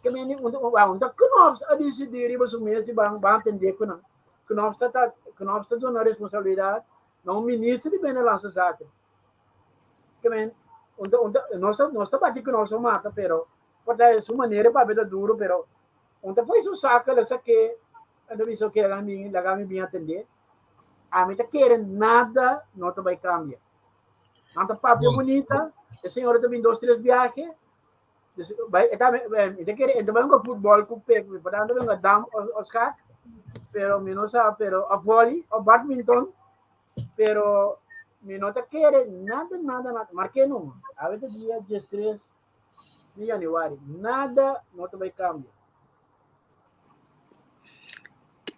Ke men un un ta Knops a decidi riba su mes di ban ban atende ku nan. Knops ta ta Knops ta duna responsabilidad na un minister di Binnenlandse Zaken. Ke men un ta un ta nos ta nos ta bati Knops pa mata pero por ta su manera papia ta duro pero un ta foi su saka el a sake el a bisa oke laga mi laga mi bin atende. Ami ta kere nada no ta bai cambia. Nan ta papia bunita, e señora ta bin dos tres biahe. Dus bai e ta mi ta kere e ta bai hunga futbol ku pek, mi por ta bai hunga dam o skak, pero mi no sa pero of volley of badminton, pero mi no ta kere nada nada nada, marke no, awe ta dia 13 di januari, nada no ta bai cambia.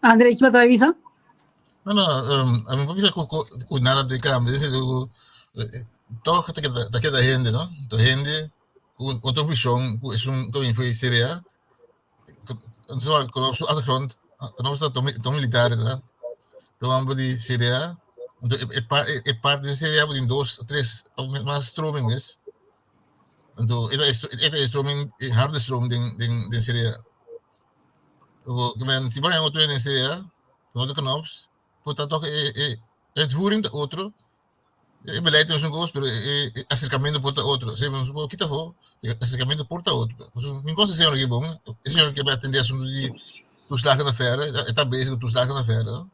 André, ki ta bisa? No, no, a mi por bisa ku, ku, ku nada te cambia. Dice, ku, eh, toch te keda, te keda hende, no? To hende. Ku otro vishon ku esun ku a bin for di CDA. Ku su achtergrond, ku ta to militar ta. To homber di CDA. Anto e parti di CDA bo tin dos, tres of mas stroming mes. Anto e ta e stroming, e harde stroom den den den CDA. Ke men si bo haña otro den CDA, no ta Knops, por ta tok e e uitvoering ta otro. E beleid ta mesun kos, pero e e aserkamentu por ta otro. Esei nos por kita afó, e aserkamentu por ta otro. Mi konoce e señor aki bon, e señor ke bai atende asuntu di toeslagenaffaire, e ta bezig ku toeslagenaffaire.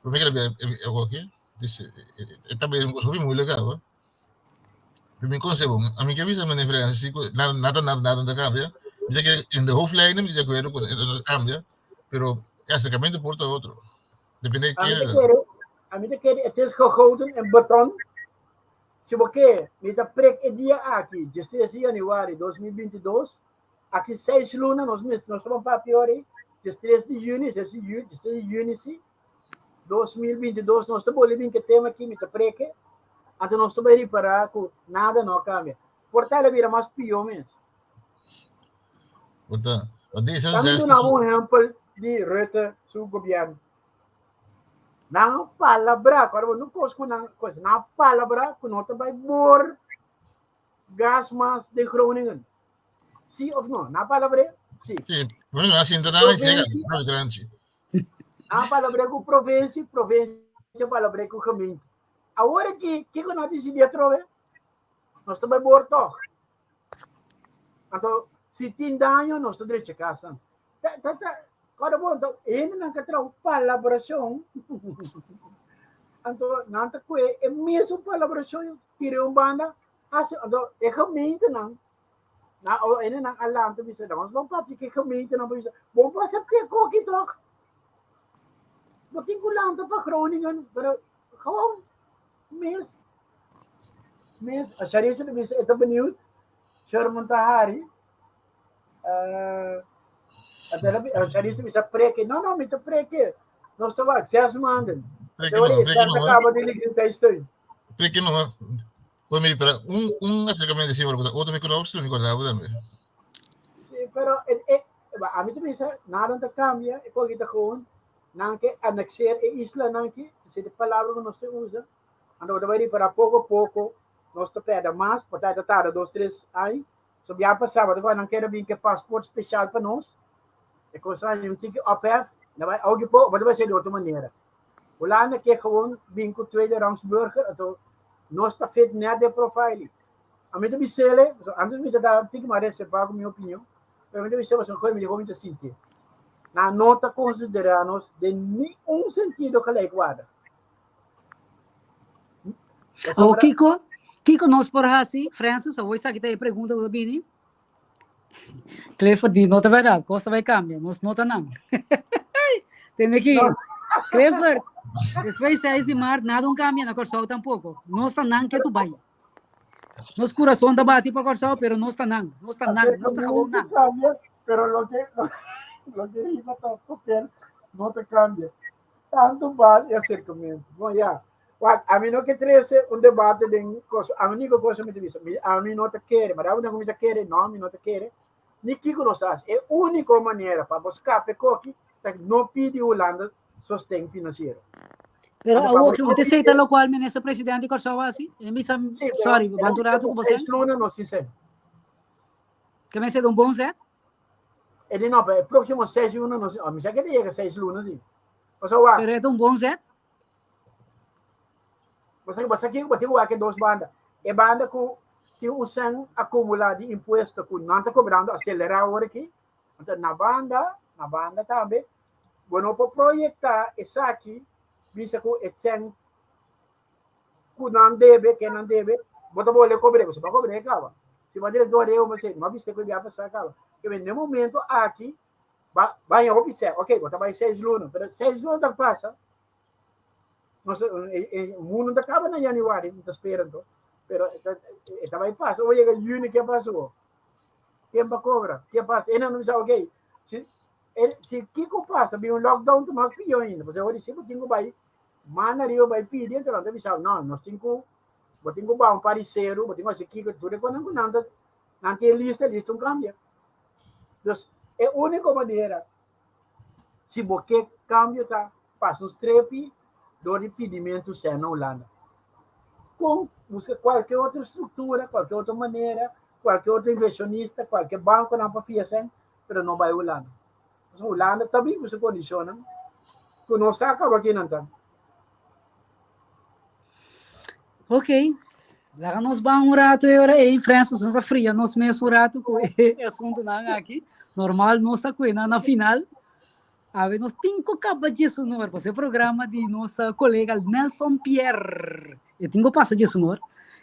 Prome ke el a oki, dus e ta bezig ku un kos hopi moeilijk kaba. Pero mi konoce bon, ami ke bisa meneer Francis si ku nada nada nada ta kambia. Mi ta kere in de hoofdlijnen mi ta di akuerdo ku e ta kambia, pero e aserkamentu por ta otro. Depende di ken. Ami ta kere het is gegoten in beton. Si bo ke, mi ta prek e dia aki, diestres di januari 2022, aki seis luna nos mes nos ta papia ora ei, diestres di juni, diestres di juni, diestres di juni si, 2022 nos ta bolbe bin ke tema aki, mi ta preke, anto nos ta bai ripara ku nada no a kambia. Por ta el a bira mas pio mes. Por ta, Dame duna un ehempel di Rutte su gobierno. Nan palabra, ku ora no kos ku nan kos, nan palabra ku no ta bai bor gas mas den Groningen. Si of no? Nan palabra? Si. Si, bueno, nan sinta nan sega, no granchi. Nan palabra ku provincie, provincie palabra ku gemeente. Awor aki, kiko nan disidi atrobe? Nos ta bai bor tog. Anto, si tin daño, nos ta drecha kasnan. Ta, ta, ta, kòrda bon, ta hendenan ka traha un palabrashon. Anto, nan ta kue e mesun palabrashon tira un banda, hasi, anto, e gemeentenan, na, o hendenan a lanta bisa, nos bon papia ku e gemeentenan pa bisa, bon por asept'é koki tòg. Bo tin ku lanta pa Groningen, pero gewoon mes Mes, Charissa ta bisa e ta benieuwd. Sherman ta hari. Uh, Charissa ta bisa preke. No, no, mi ta preke. Nos ta wak, 6 maanden. Preke no, preke no. Kaba di liquiditeitssteun. Preke no. Pues mira, pero un acercamiento de señor, otro que conozco, mi acordaba también. Sí, pero ami ta bisa, nada ta cambia, e kos ta gewoon, nan ke annexeer e isla nan ki, esei ta palabra ku nos ta usa, anto bo ta bai ripará poko poko nos ta pèrdè mas, por ta tarda dos tres aña, so bia pasá bo ta kòrda nan kere bin ku e pasport speshal pa nos, e kos a un tiki ophef, nan bai oki bo ta bai hasié di otro manera. Hulanda ke gewoon bin ku tweede rangs burger, anto nos ta fit nèt den profile. Ami ta bis'el, antes mi ta ta tiki mas reservá ku mi opinion, Pero mi ta bisa boso, goe mi di mi ta sinti. Nan no ta konsiderá nos den niun sentido gelijkwaardig. O Kiko, Kiko nos por hasi, Francis, awor esaki ta e pregunta ku ta bini. Clifford di, no ta bèrdat, kos ta bai kambia, nos no ta nan. Tende aki, No. Clifford, despues 6 di mart nada un kambia na Kòrsou tampoko. Nos ta nan ke tu bai. Nos kurason ta bati pa Kòrsou, pero nos ta nan, nos ta nan, nos ta gewoon nan. Cambia, pero lo que riba ta papel no ta cambia. Tanto bal e acercamento. Bon, ya. Wak, ami no ke trese un debate den kos. A único cosa mi ta bisa, mi, ami no ta kere, maar abo mi ta kere, no, mi no ta kere. Ni kiko nos haci. E único manera pa bo scape koki, ta no pidi Hulanda sosten financiero. Pero awor que usted sei lo cual minister presidente Kòrsou hasi? E mi sa, sorry, bantu rato ku você. 6 luna no si sen. Ke men un bon set? E di no, pero e próximo 6 luna no si, oh, mi sa que llega 6 luna si. O sea, wa. Pero é un bon set? Você que você que dos banda. E banda ku tin un sen acumula di impuesto ku nan ta cobrando acelera awor aki. Anto na banda tambe, bo no por proyecta esaki bisa ku e sen ku nan debe, ke nan debe, bo ta bole cobre, bo ba cobre kaba. Si ba director eu mas ma viste ku bia pasa kaba. Ke men momento aki ba ba ya hopi se, okay, bo ta bai 6 luna, pero 6 luna ta pasa. Nos mundo ta kaba na januari, ta esperando. Pero ta bai pasa, o yega juni ke pasó? Ken pa cobra? Ke pasa? E não bisa, ok. Si kiko pasa, bin un lockdown ta mas pior ainda. Porque ora si bo tin ku bai, mana riba bai pidi, anto nan ta bisa, no, nos tin ku, bo tin ku baha un paricero, bo tin ku hasi kiko, tur e konan ku nan ta. Nan tin e lista, e lista un kambia. Dus e úniko manera si bo ke kambio ta pasa un strepi dor di pidimentu sèn na Hulanda. Kon buska kualke otro struktura, kualke otro manera, kualke otro invershonista, kualke bankonan pa fia sèn, pero no bai Hulanda. Pasobra Hulanda ta bin ku su kondishonnan ku no sa kaba kinan ta. Ok, laga nos ban un rato e ora ei, Francis, nos a fria nos mes un rato ku e asuntunan aki. Normal nos ta kuena na final. Awe nos tin ku kaba djesunor, pasobra e programa di nos kolega Nelson Pierre. E tin ku pasa djesunor.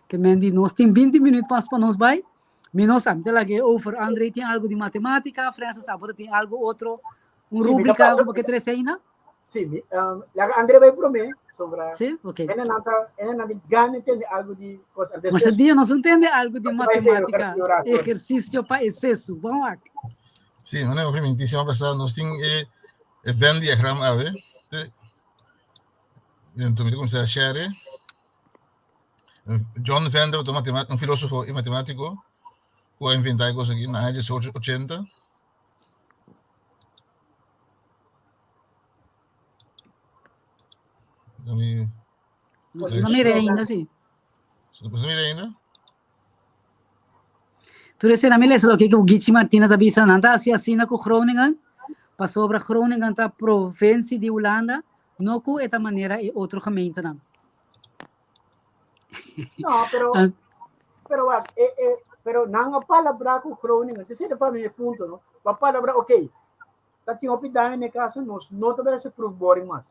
Ke men di nos tin binti minüt mas pa nos bai. Mi no sa, mi ta lag'é over. André tin algu di matemátika, Francis abo ta tin algu otro, un Sí, mi ta rúbrika pasa. ku bo ke trese ainda? Sí, mi, um, laga André bai promé, sobra. Sí, ok. Ene nan ta, ene nan di gana entende algo di cosa. Mas Después, dia nos entende algo di Bai te, matemática, oración. ejercicio pa exceso. Bon wak. Sí, una primintísima pasada nos tin e, e Venn diagram awe. Te- Entonces, mi ta kuminsá share. John Venn tabata un matemat- un filósofo i matemático ku a inventá e kos aki na aña 1880. Mi, Nos no mira ainda, sí. Nos no mira ainda? Tur esena mi lesa loke ku Gichi Martina ta bisa, nan ta hasi asina ku Groningen, pasobra Groningen ta provincie di Hulanda, no ku e ta manera e otro gemeentenan. No, pero, Ah. pero wak, eh, eh, pero nan a palabra ku Groningen, te sede pa mi e punto, no? Pa palabra, ok, ta tin hopi daño na e casa, nos no ta bai hasi proefboring mas.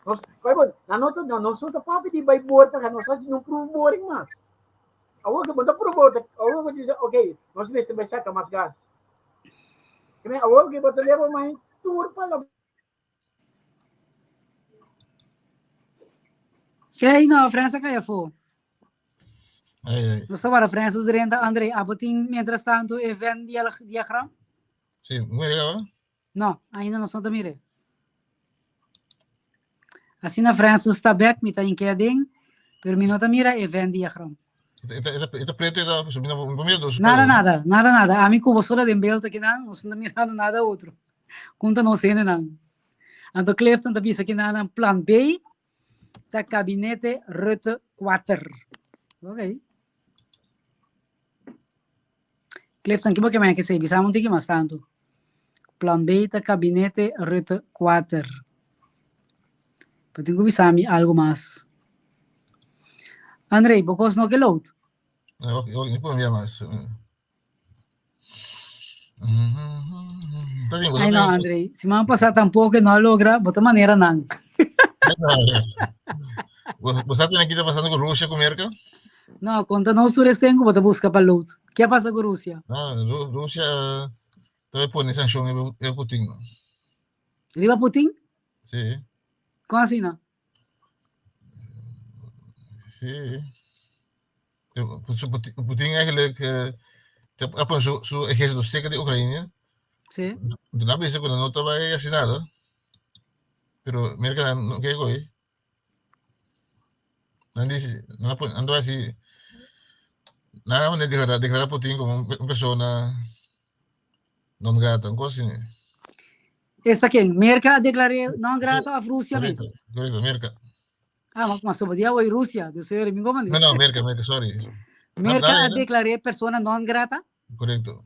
Nos, bai bon, nan no ta, nan nos no ta papia di bai boor pa nos hasi un proefboring mas. Awor ke bo ta probo, awor bo dice, ok, nos mester bai saka mas gas. Awor ke bo ta leba mai tur palabra. Ei, no, França cai afó. Ai, ai. Nos ta wara Francis drenta. André, abo tin mientras tanto e Venn diagram? Sí, mira ahora. No, ainda nos no ta mire. Asina Francis ta bek, mi ta inkea den, pero mi no ta mira e Venn diagram. E ta preto, e ta mira dos. Nada, nada, nada, nada. Ami ku bo sola den beeld akinan, nos no ta mirando nada otro. Kunta nos hendenan. Anto Clifton ta bisa kinan plan B ta kabinete Rutte 4. Ok. Clifton, ki bo ke men ke sei? Bisa un tiki mas tantu. Plan B ta kabinete Rutte 4. Bo tin ku bisa mi algu mas. André, bo kos no ke load? No, ok, no puedo enviar mas. Ai no, André, siman pasá tampoco no a logra, bo ta manera nan. Bo sa tene kita pasando ku Rusia ku Merka? No, konta nos tur esten ku bo ta buska pa load. Ke a pasa ku Rusia? No, Rusia ta pone sanshon riba Putin. Riba Putin? Sí. Kon asina? Sí. Putin eigenlijk a pone su, su ejército cerca de Ucrania. Sí. No bisa ku no ta bai hasi nada. Pero Merka no ke koi. Nan dice, nan a nan ta hasi, nan a manera declara, declara Putin como un persona non grata, un cosa así. Esta ken? Merka a declaré non grata of Rusia mes? Correcto, correcto, Merka. Ah, ma, ma soba dia hoy Rusia, dus eu mi goma No, no, Merka, Merka, sorry. Merka a declaré persona non grata? Correcto.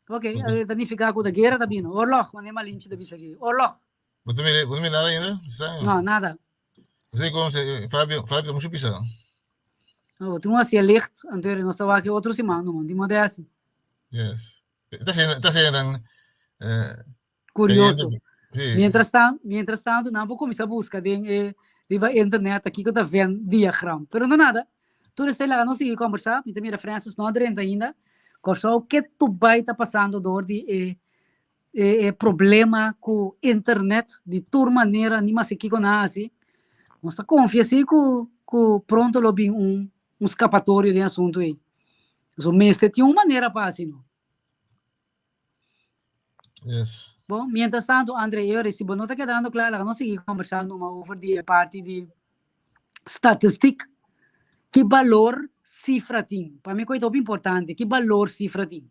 Ok, okay. ta nifica ku de guerra ta bino. Oorlog, wanneer Malinche ta bisa aki. Oorlog. Bo ta mira, bo ta mira nada ainda? Sabe? No, nada. Sei como se Fabio, Fabio ta mucho pisado. No, bo tin un así licht, anto nos ta wak otro siman, no, di modo así. Yes. Ta sendo, ta sendo dan eh, Curioso. Sí. Mientras tanto, mientras tanto, nan por comienza busca den eh, riba internet aquí ta Venn diagram. Pero no nada. Tur esei laga nos sigui conversa. Mi ta mira Francis no a drenta ainda. Kòrsou ke tu bai ta pasando door di e e, e problema ku internet di tur manera, ni mas kiko nan hasi. Nos ta confia si ku ku pronto lo bin un un scapatorio den asunto ei. So mester tin un manera pa hasi no. Yes. Bon, mientras tanto, André, Eury, si bo no ta kedando kla, laga nos sigui conversando numa over di e parti di statistiek. Ki balor sifra tin? Pa mi ku e ta hopi importante, ki balor sifra tin?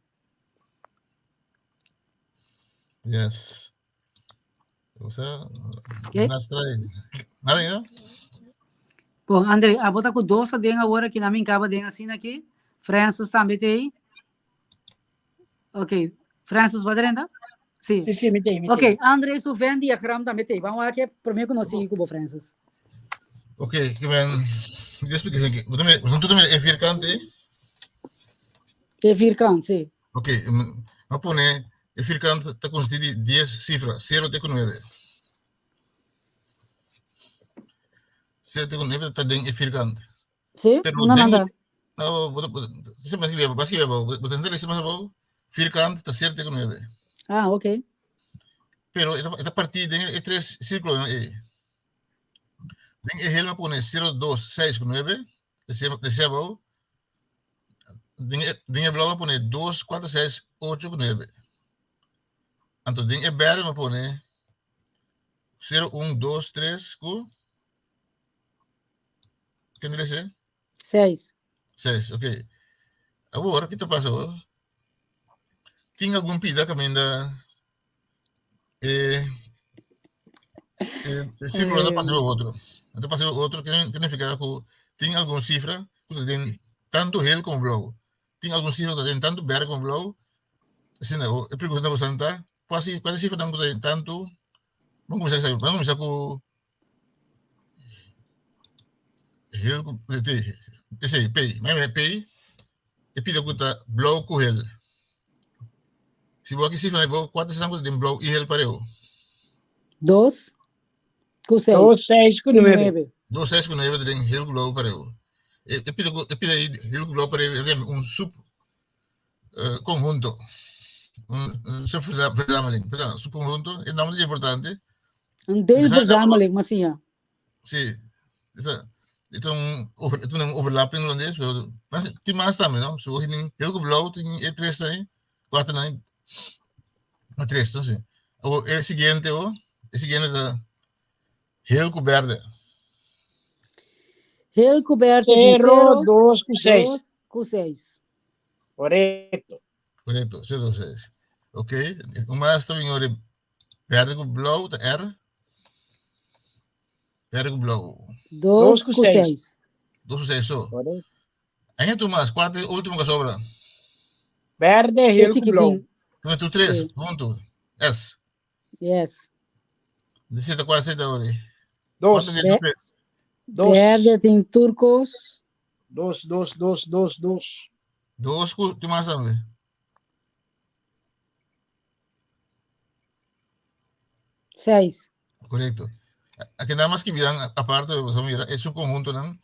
Yes. Osa, Oké. Nada, ya? Bon, André, abo ta ku dos aden awor aki, na mi kaba den asina aki. Francis tambe te ei. Ok, Francis va drenta? Sí. Sí, sí, mi te, mi te. Ok, André su Venn diagram tambe te. Vamos a que primeiro que nós siga com o Francis. Ok, ik ben. Ik explico assim. We doen tot e vierkant, eh? E vierkant, sí. Ok, maar pone e vierkant te consiste di 10 cifras, 0 te 9. 0 te 9 está den e vierkant. Sí, Pero una den nanda. No, se mas escribe, mas escribe, bo tendré que mas vierkant ta 0 te 9. Ah, ok. Pero esta partida den e tres círculos no e. Den e helma pone 0 2 6 9, ese abou. Den e, den e blauw pone 2 4 6 8 9. Anto den e berde me pone 0 1 2 3 ku Ken dice? 6. 6, ok. Awor, ki ta pasa awor? Tin algun pida kaminda e e, e círculo no pasa otro. No pasa otro, que significa que tin algun cifra ku ta den tanto geel como blauw. Tin algun cifra ku ta den tanto berde como blauw. Asina, e pregunta na boso ta, cuál cuál cifra ku ta den tanto? Vamos começar, vamos começar com Heel ku esei P, mai P e pida ku ta blou ku hel. Si bo a kisi fana bo kuantu esnan ku ta den blou i hel pareu? Dos ku seis. Dos, seis ku Ku nuebe. nuebe. Dos seis ku nuebe ta den hel ku blou pareu. E e pida ku e pida ei hel ku blou pareu e den un sub eh, conjunto. Un, un subverzameling, perdón, subconjunto, e nomber is importante. Un deelverzameling, maar zie je. Sí, esa, het een over, het een overlapping holandês, pero mas tem mais também, não? So tem heel blauw, tem e três aí, quatro aí, no três, não sei. O e seguinte, o, e seguinte da heel verde. Heel coberto de Cero, 0, dos ku seis. 2 ku 6. Correcto. Correcto, 0, 6. Ok, o mais também ore verde com blauw, de R. Verde com blauw. 2 Dos ku ku seis. 6. 2 com 6 só. Correcto. Ainda tu mais, quatro, último que sobra. Verde, E heel ku blauw. chiquitinho. Então, tu três, Sí. junto. S. Yes. Dizeta quase seta ore. Dos, Quanto de três? dos, Verde tem turcos. dos, dos, dos, dos, dos. Dos ku tu mais sabe. 6. Correcto. Aqui nada mais que viran aparte, você mira, é um conjunto não.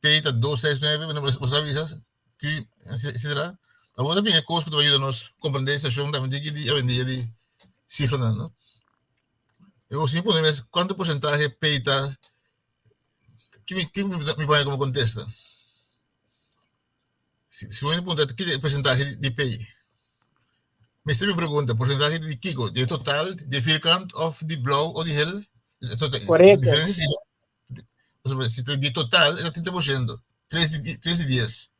P tá 2 6 9, bueno, você avisa que etc. Agora também é coisa que ajuda nós compreender a situação também de que de de de cifra não. Eu sempre ponho mas quanto porcentagem P tá que me que me, me põe como contesta. Se, se eu perguntar que porcentagem de P Me me pregunta, porcentaje de Kiko, de total, de vierkant of de blauw of de geel? Correcto. Diferencia si, de total é 30%, 3 de, 3 de 10.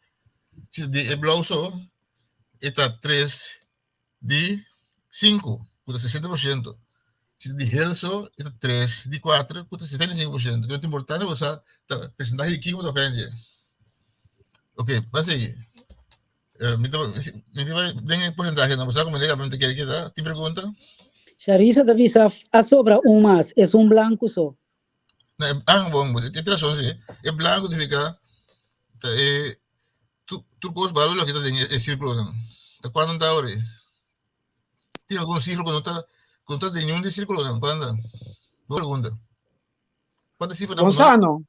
Si de blauw só, está 3 de 5, custa 60%. Si de geel só, está 3 de 4, custa 75%. Então é importante usar a porcentagem de Kiko depende. Ok, vai seguir. Mi ta den porcentaje, no, como legalmente quiere que da, te pregunta. Charissa da bisa a sobra un mas, es un blanco só. No, ah, bom, tem razão, sim. É blanco significa eh, tu tu cos valor que está en el círculo, não. Tá quando está ahora? Tem algum círculo que não está, que não está nenhum de círculo, não. Quando? Boa pergunta. Quantas cifras não? Gonzano.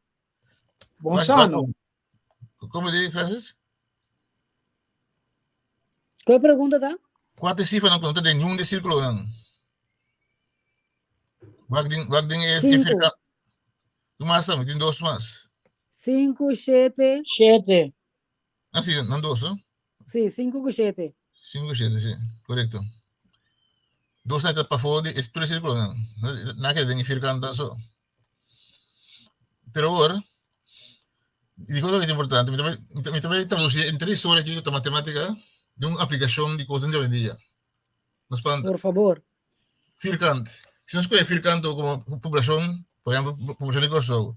Gonzano. Como diz, Francis? Qual pergunta tá? Quantas cifras não conta nenhum de círculo, não? Wag ding, wag ding é, é Cinco. fica. Tu mais também, tem dois mais. 5, 7, Siete. Ah, sim, não dois, não? sim, 5 com 7. Cinco, sete, sim, correto. Dois na para fora, é três círculos, não. Não que tem vierkant só. Pero agora, Di cosa que importante, mi también, mi también traducir entre historia aquí con matemática de una aplicación de cosas de hoy en día. No espanta. Por favor. Vierkant. Si nos coge vierkant como población, por ejemplo, población de Kosovo,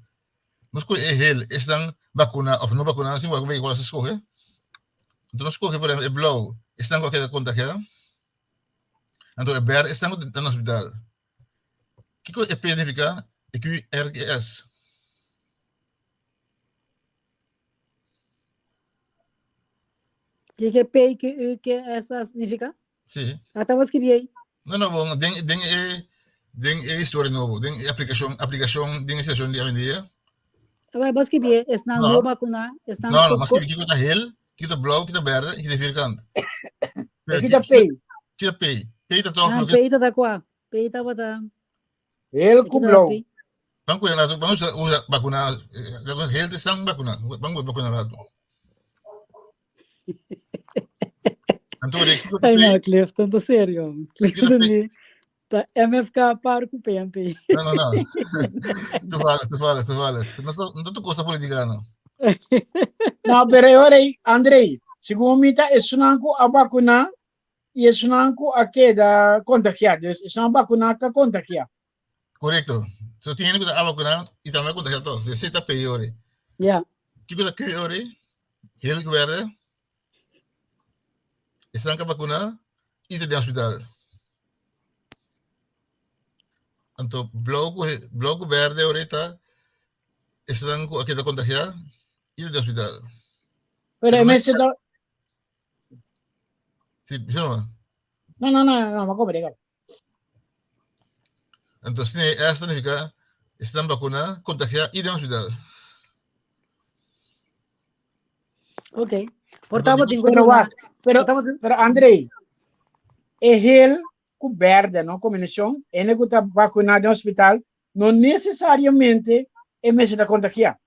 nos coge heel, están vacuna of no vacuna, sin igual igual se escoge. Entonces nos coge, por ejemplo, el blauw, están cualquier contagiada. Entonces el verde están en el hospital. Kiko e P significa E Q R S. Kiko P, Q, U, Q, S significa? Sí. Ah, ta skirbi ei. No, no, bon, den, den e, den e historia nobo, den e aplicacion, aplicacion, den e situacion di awendia. Aba, bo skirbi ei, esnan No. no vacuna, esnan No, no, mas skirbi kiko ta geel, kiko ta blauw, kiko ta berde, kiko ta vierkant. Pero Kiko ta P? Kiko ta P? P ta toch Ah, loke P ta ta kua? P tabata Heel Kiko ku ta blauw. P? Ban ku rato, ban usa usa vacuna, eh, heel te staan vacuna, ban ku vacuna rato. Anto, kiko ta Ay, P? no, Clifton, ta serio. Clifton P? di ta MFK par ku PNP. No, no, no. Toevallig, toevallig, toevallig. No, no te kosta politica, no. No, pero ora, Andrei, segun mi ta esnan ku a vakuná i esnan ku a keda kontagiá. Dus esnan vakuná ka kontagiá. Korekto. So tin hende ku ta a vakuná i tambe a kontagiá tòg. Dus esei ta peor. Ja. Kiko ta peor? Heel berde. Esnan ka vakuná i ta den hospital. Anto blou ku blou ku berde ahorita esnan ku a keda kontagiá i ta den hospital. Pero e mester ta Sí, bisa nomás. No, no, no, no, ma come, diga. Entonces, nee, esta significa están vacuna, contagiada y de hospital. Ok. Por tanto, tengo Pero, una- pero, por tanto, pero Andrei, e heel ku berde, no, combinación, ene ku ta vacunado en hospital, no necesariamente e mester ta contagiá.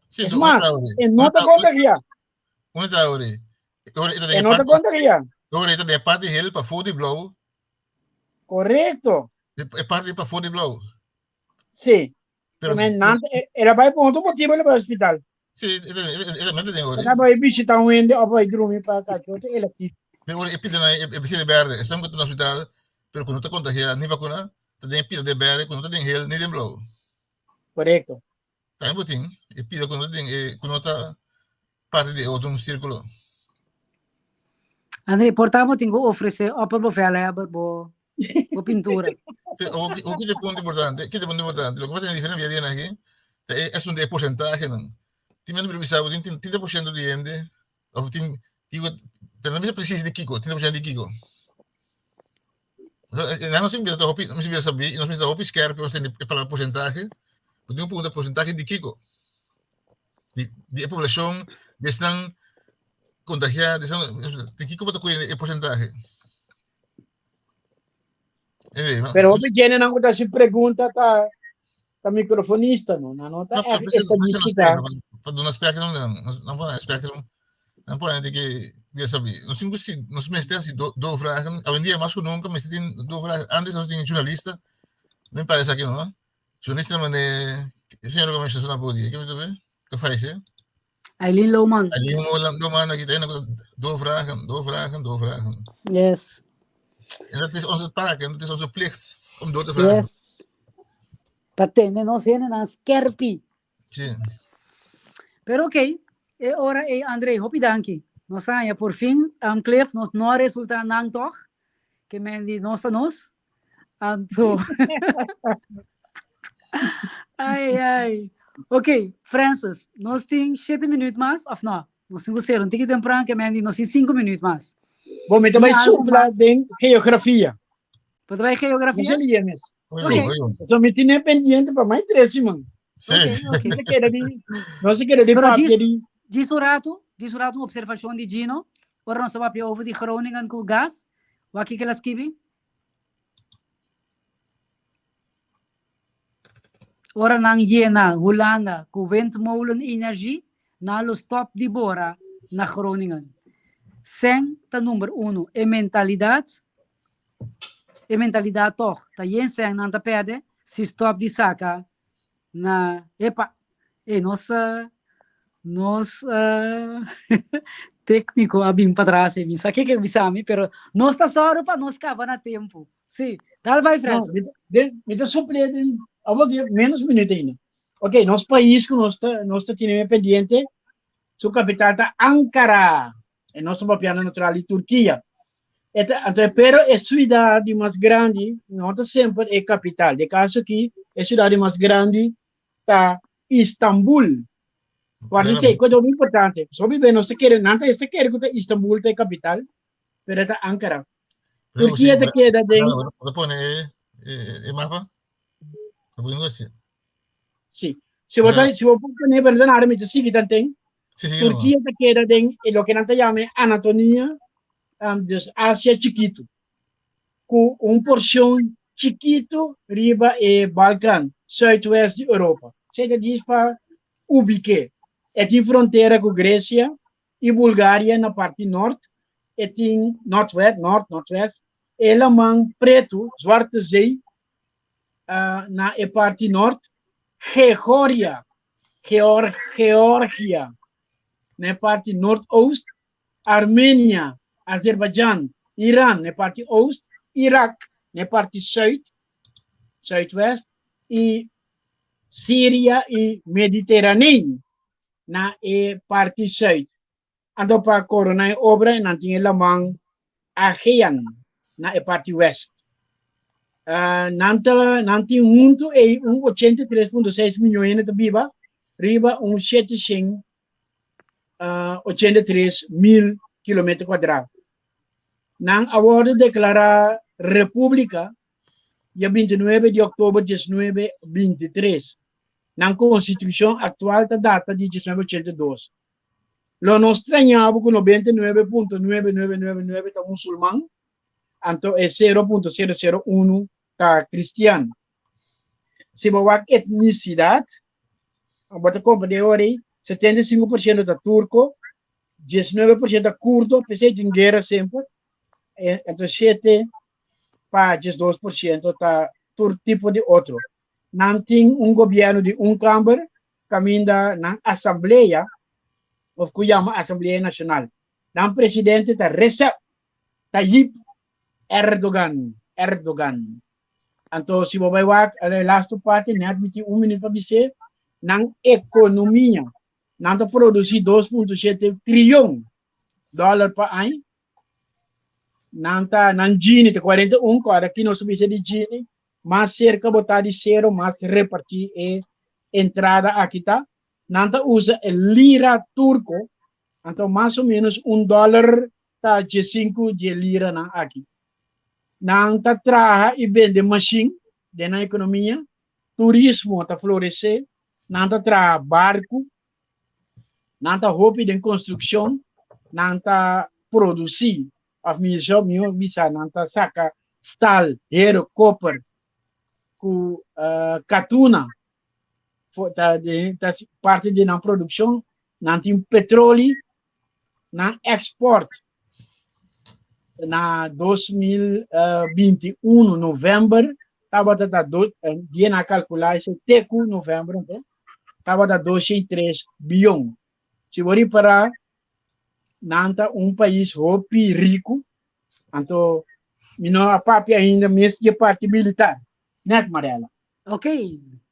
Sí, Es más, e no ta contagiá. Unda ta ori? Ori ta E no ta contagiá. Ori ta de parte heel pa voor di blauw. Correcto. E parte pa voor di blauw. Sí. Pero, Men, nan, era bai por otro motivo el bai hospital. Sí, e mente den ori. Era bai visita un hende of bai drumi pa cacho otro electivo. Pero ori e pida na e pida de verde. Están con hospital, pero cu no ta contagiá ni vacuna, ta den pida de verde, cu no ta den heel ni den blauw. Correcto. Tambe bo tin e pida ku no ta den e ku no ta parti di e otro un sírkulo. André, por ta bo tin ku ofresé opperbevelhebber bo bo pintura. O o ki ta e punto importante, ki ta e punto importante? Loke bo tene diferente bia di aki ta e asuntu di e porsentahenan. Tin mende por bisa bo tin trinta por shento di hende òf tin kiko, pero no bisa presis di kiko, 30% di kiko. Nan nos mira ta hopi, nos mira sabi, nos mira hopi skerp, nos tende e palabra porcentahe, pero tin un pregunta porcentahe di kiko? Di, di e poblacion, di esnan contagia, di esnan, di kiko bo ta kohe e porcentahe? Anyway, ma- Pero hopi jene nan ku ta hasi pregunta ta ta microfonista no, nan no ta No, pero echt precies, estadística. Pa duna spectrum dan, nos pone spectrum, nan pone de que ya sabi, nos tin si, nos mester si do, do vragen, hoy en día más que nunca mester tin do vragen, antes nos tin journalista, me parece aquí no, journalista mane, señor que me menciona por día, que me tuve, que faz, Eileen Lohman. Eileen Lohman, aquí tem do vragen, do vragen, do vragen. Yes. En dat is onze taak en dat is onze plicht om door te vragen. Yes. Pa tene nos hendenan skerpi. Sí. Pero ok, e ora ei André, hopi danki. Nos haña por fin um, Cliff, nos no a resulta nan toch? Ke men di nos ta nos. Anto. ai, ai. Ok, Francis, nos tin 7 minuut mas, of no? Nos tin ku ser un tiki tempran, ke men di nos tin 5 minuut mas. Bo, mi ta Tin bai algo supla mas? den geografia. Bo ta bai No geografia? se lia mes. Oei, Ok. oei. So mi tine pendiente pa mai tres siman. Sí. Ok, ok. No se keda di, no se keda di Pero papia djis, di. djis un rato, djis un rato un observacion di Gino. Ora nos ta papia over di Groningen ku gas. Wak kiko el a skibi? Ora nan yena Hulanda ku windmolen energie, nan lo stop di bora na Groningen. Sen ta number uno. E mentalidad, e mentalidad toch ta yen sen nan ta perde si stop di saka na, epa, e nos. Nos uh, técnico a bin patras, mi sa ke bisa mi, pero nos ta sòru pa nos kaba na tempo. Sí, dal bai Francis. No, mi ta supli den abo ki menos minuto ainda. Ok, nos pais ku nos ta nos ta tiene pendiente, su kapital ta Ankara. E nos ta papiando natural di Turkia. Eta, anto, pero e siudat di mas grandi no ta semper e kapital. De kaso aki, e siudat di mas grandi ta Istanbul. Guarda esei, cosa muy importante. So bi nos ta kere, nan ta esta kere ku ta Istanbul ta e kapital, pero ta Ankara. Turkia ta keda den. Bo pone e, e, e mapa? Bo pone así. Sí. Si bo ta, si bo pone, pero nada mi ta sigui tanten. Sí, sí, Turkia ta keda den e loke nan ta yama Anatolia, um, dus Asia chikitu. Ku un porshon chikitu riba e Balkan, zuidwest di Europa. Esei ta djis pa ubik'é. E tin frontera ku Gresia i Bulgaria na parti nort, e tin nortwest, nort, nortwest, e Laman Pretu, Zwarte Zee, na e parti nort, Gehoria, Geor, Georgia, na e parti nortoost, Armenia, Azerbaijan, Iran na e parti oost, Irak na e parti sùit, sùitwest, i Siria i Mediteranee na e parti sùit. Anto pa koroná e obra nan tin e laman Aegean na e parti west. Uh, nan, ta, nan tin huntu ei un 83.6 miljoen hende ta biba riba un 700 83 mil kilometer kuadrá. Nan a wòrdu deklará repúblika dia 29 di òktober 1923. Nan konstitushon aktual ta data di 1982. Lo no strañá bo ku 99.9999 ta musulman, anto e 0.001 ta kristian. Si bo wak etnisidat, bo ta komprendé ora ei, 75% ta turko, 19% ta kurdo, p'esei tin guera semper, anto 7 pa 12% ta tur tipo di otro. Nan tin un gobièrnu di un kamber kaminda nan asamblea, òf ku yama Asamblea Nashonal. Nan presidente ta Recep Tayyip Erdogan, Erdogan. Anto si bo bai wak e lastu parti, net mi tin un minuut pa bis'é, nan ekonomia, nan ta produsí 2.7 triyon dòler pa aña, nan ta, nan Gini ta 41, kòrda ki nos ta bisa di Gini, mas serka bo ta di sero, mas repartí e entrada aki ta. Nan ta usa e lira turko, anto mas o ménos un dòler ta 15 di e liranan aki. Nan ta traha i bende mashin den nan ekonomia, turismo ta floresé, nan ta traha barku, nan ta hopi den konstrukshon, nan ta produsí, òf mihó mihó bisa nan ta saka staal, hero, koper ku katuna ta ta parti di nan produkshon, nan tin petroli nan export na 2021 november tabata ta do, dia na calcula ese te ku november anto tabata 203 biyon. Si bo ripara nan ta un pais hopi riku anto mi no a papia ainda mes di e parti militar. Net Marella. Ok,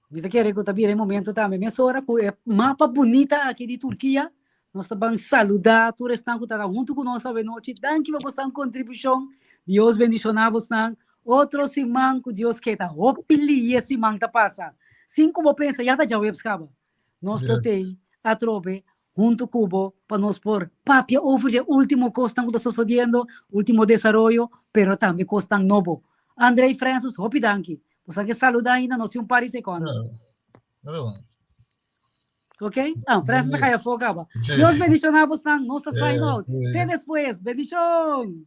mi ta kere ku ta bira e momento tambe mesora ku e mapa bunita aki di Turkia. Nos ta ban saludá tur esnan ku ta huntu ku nos awe nochi. Danki pa bosnan kontribushon. Dios bendishoná bosnan. Otro siman ku Dios ke ta hopi lie siman ta pasa. Sin ku bo pensa ya ta djaweps kaba. Nos ta tei atrobe huntu ku bo pa nos por papia over dje último kosnan ku ta sosodiendo, último desaroyo, pero tambe kosnan nobo. Andrei Francis, hopi danki. Bo sa ke saluda ainda, nos tin un par di sekondo. Ok? Ah, Francis a kaya afó kaba. Dios bendishoná bosnan. Nos ta sign out. Te despues. Bendishon!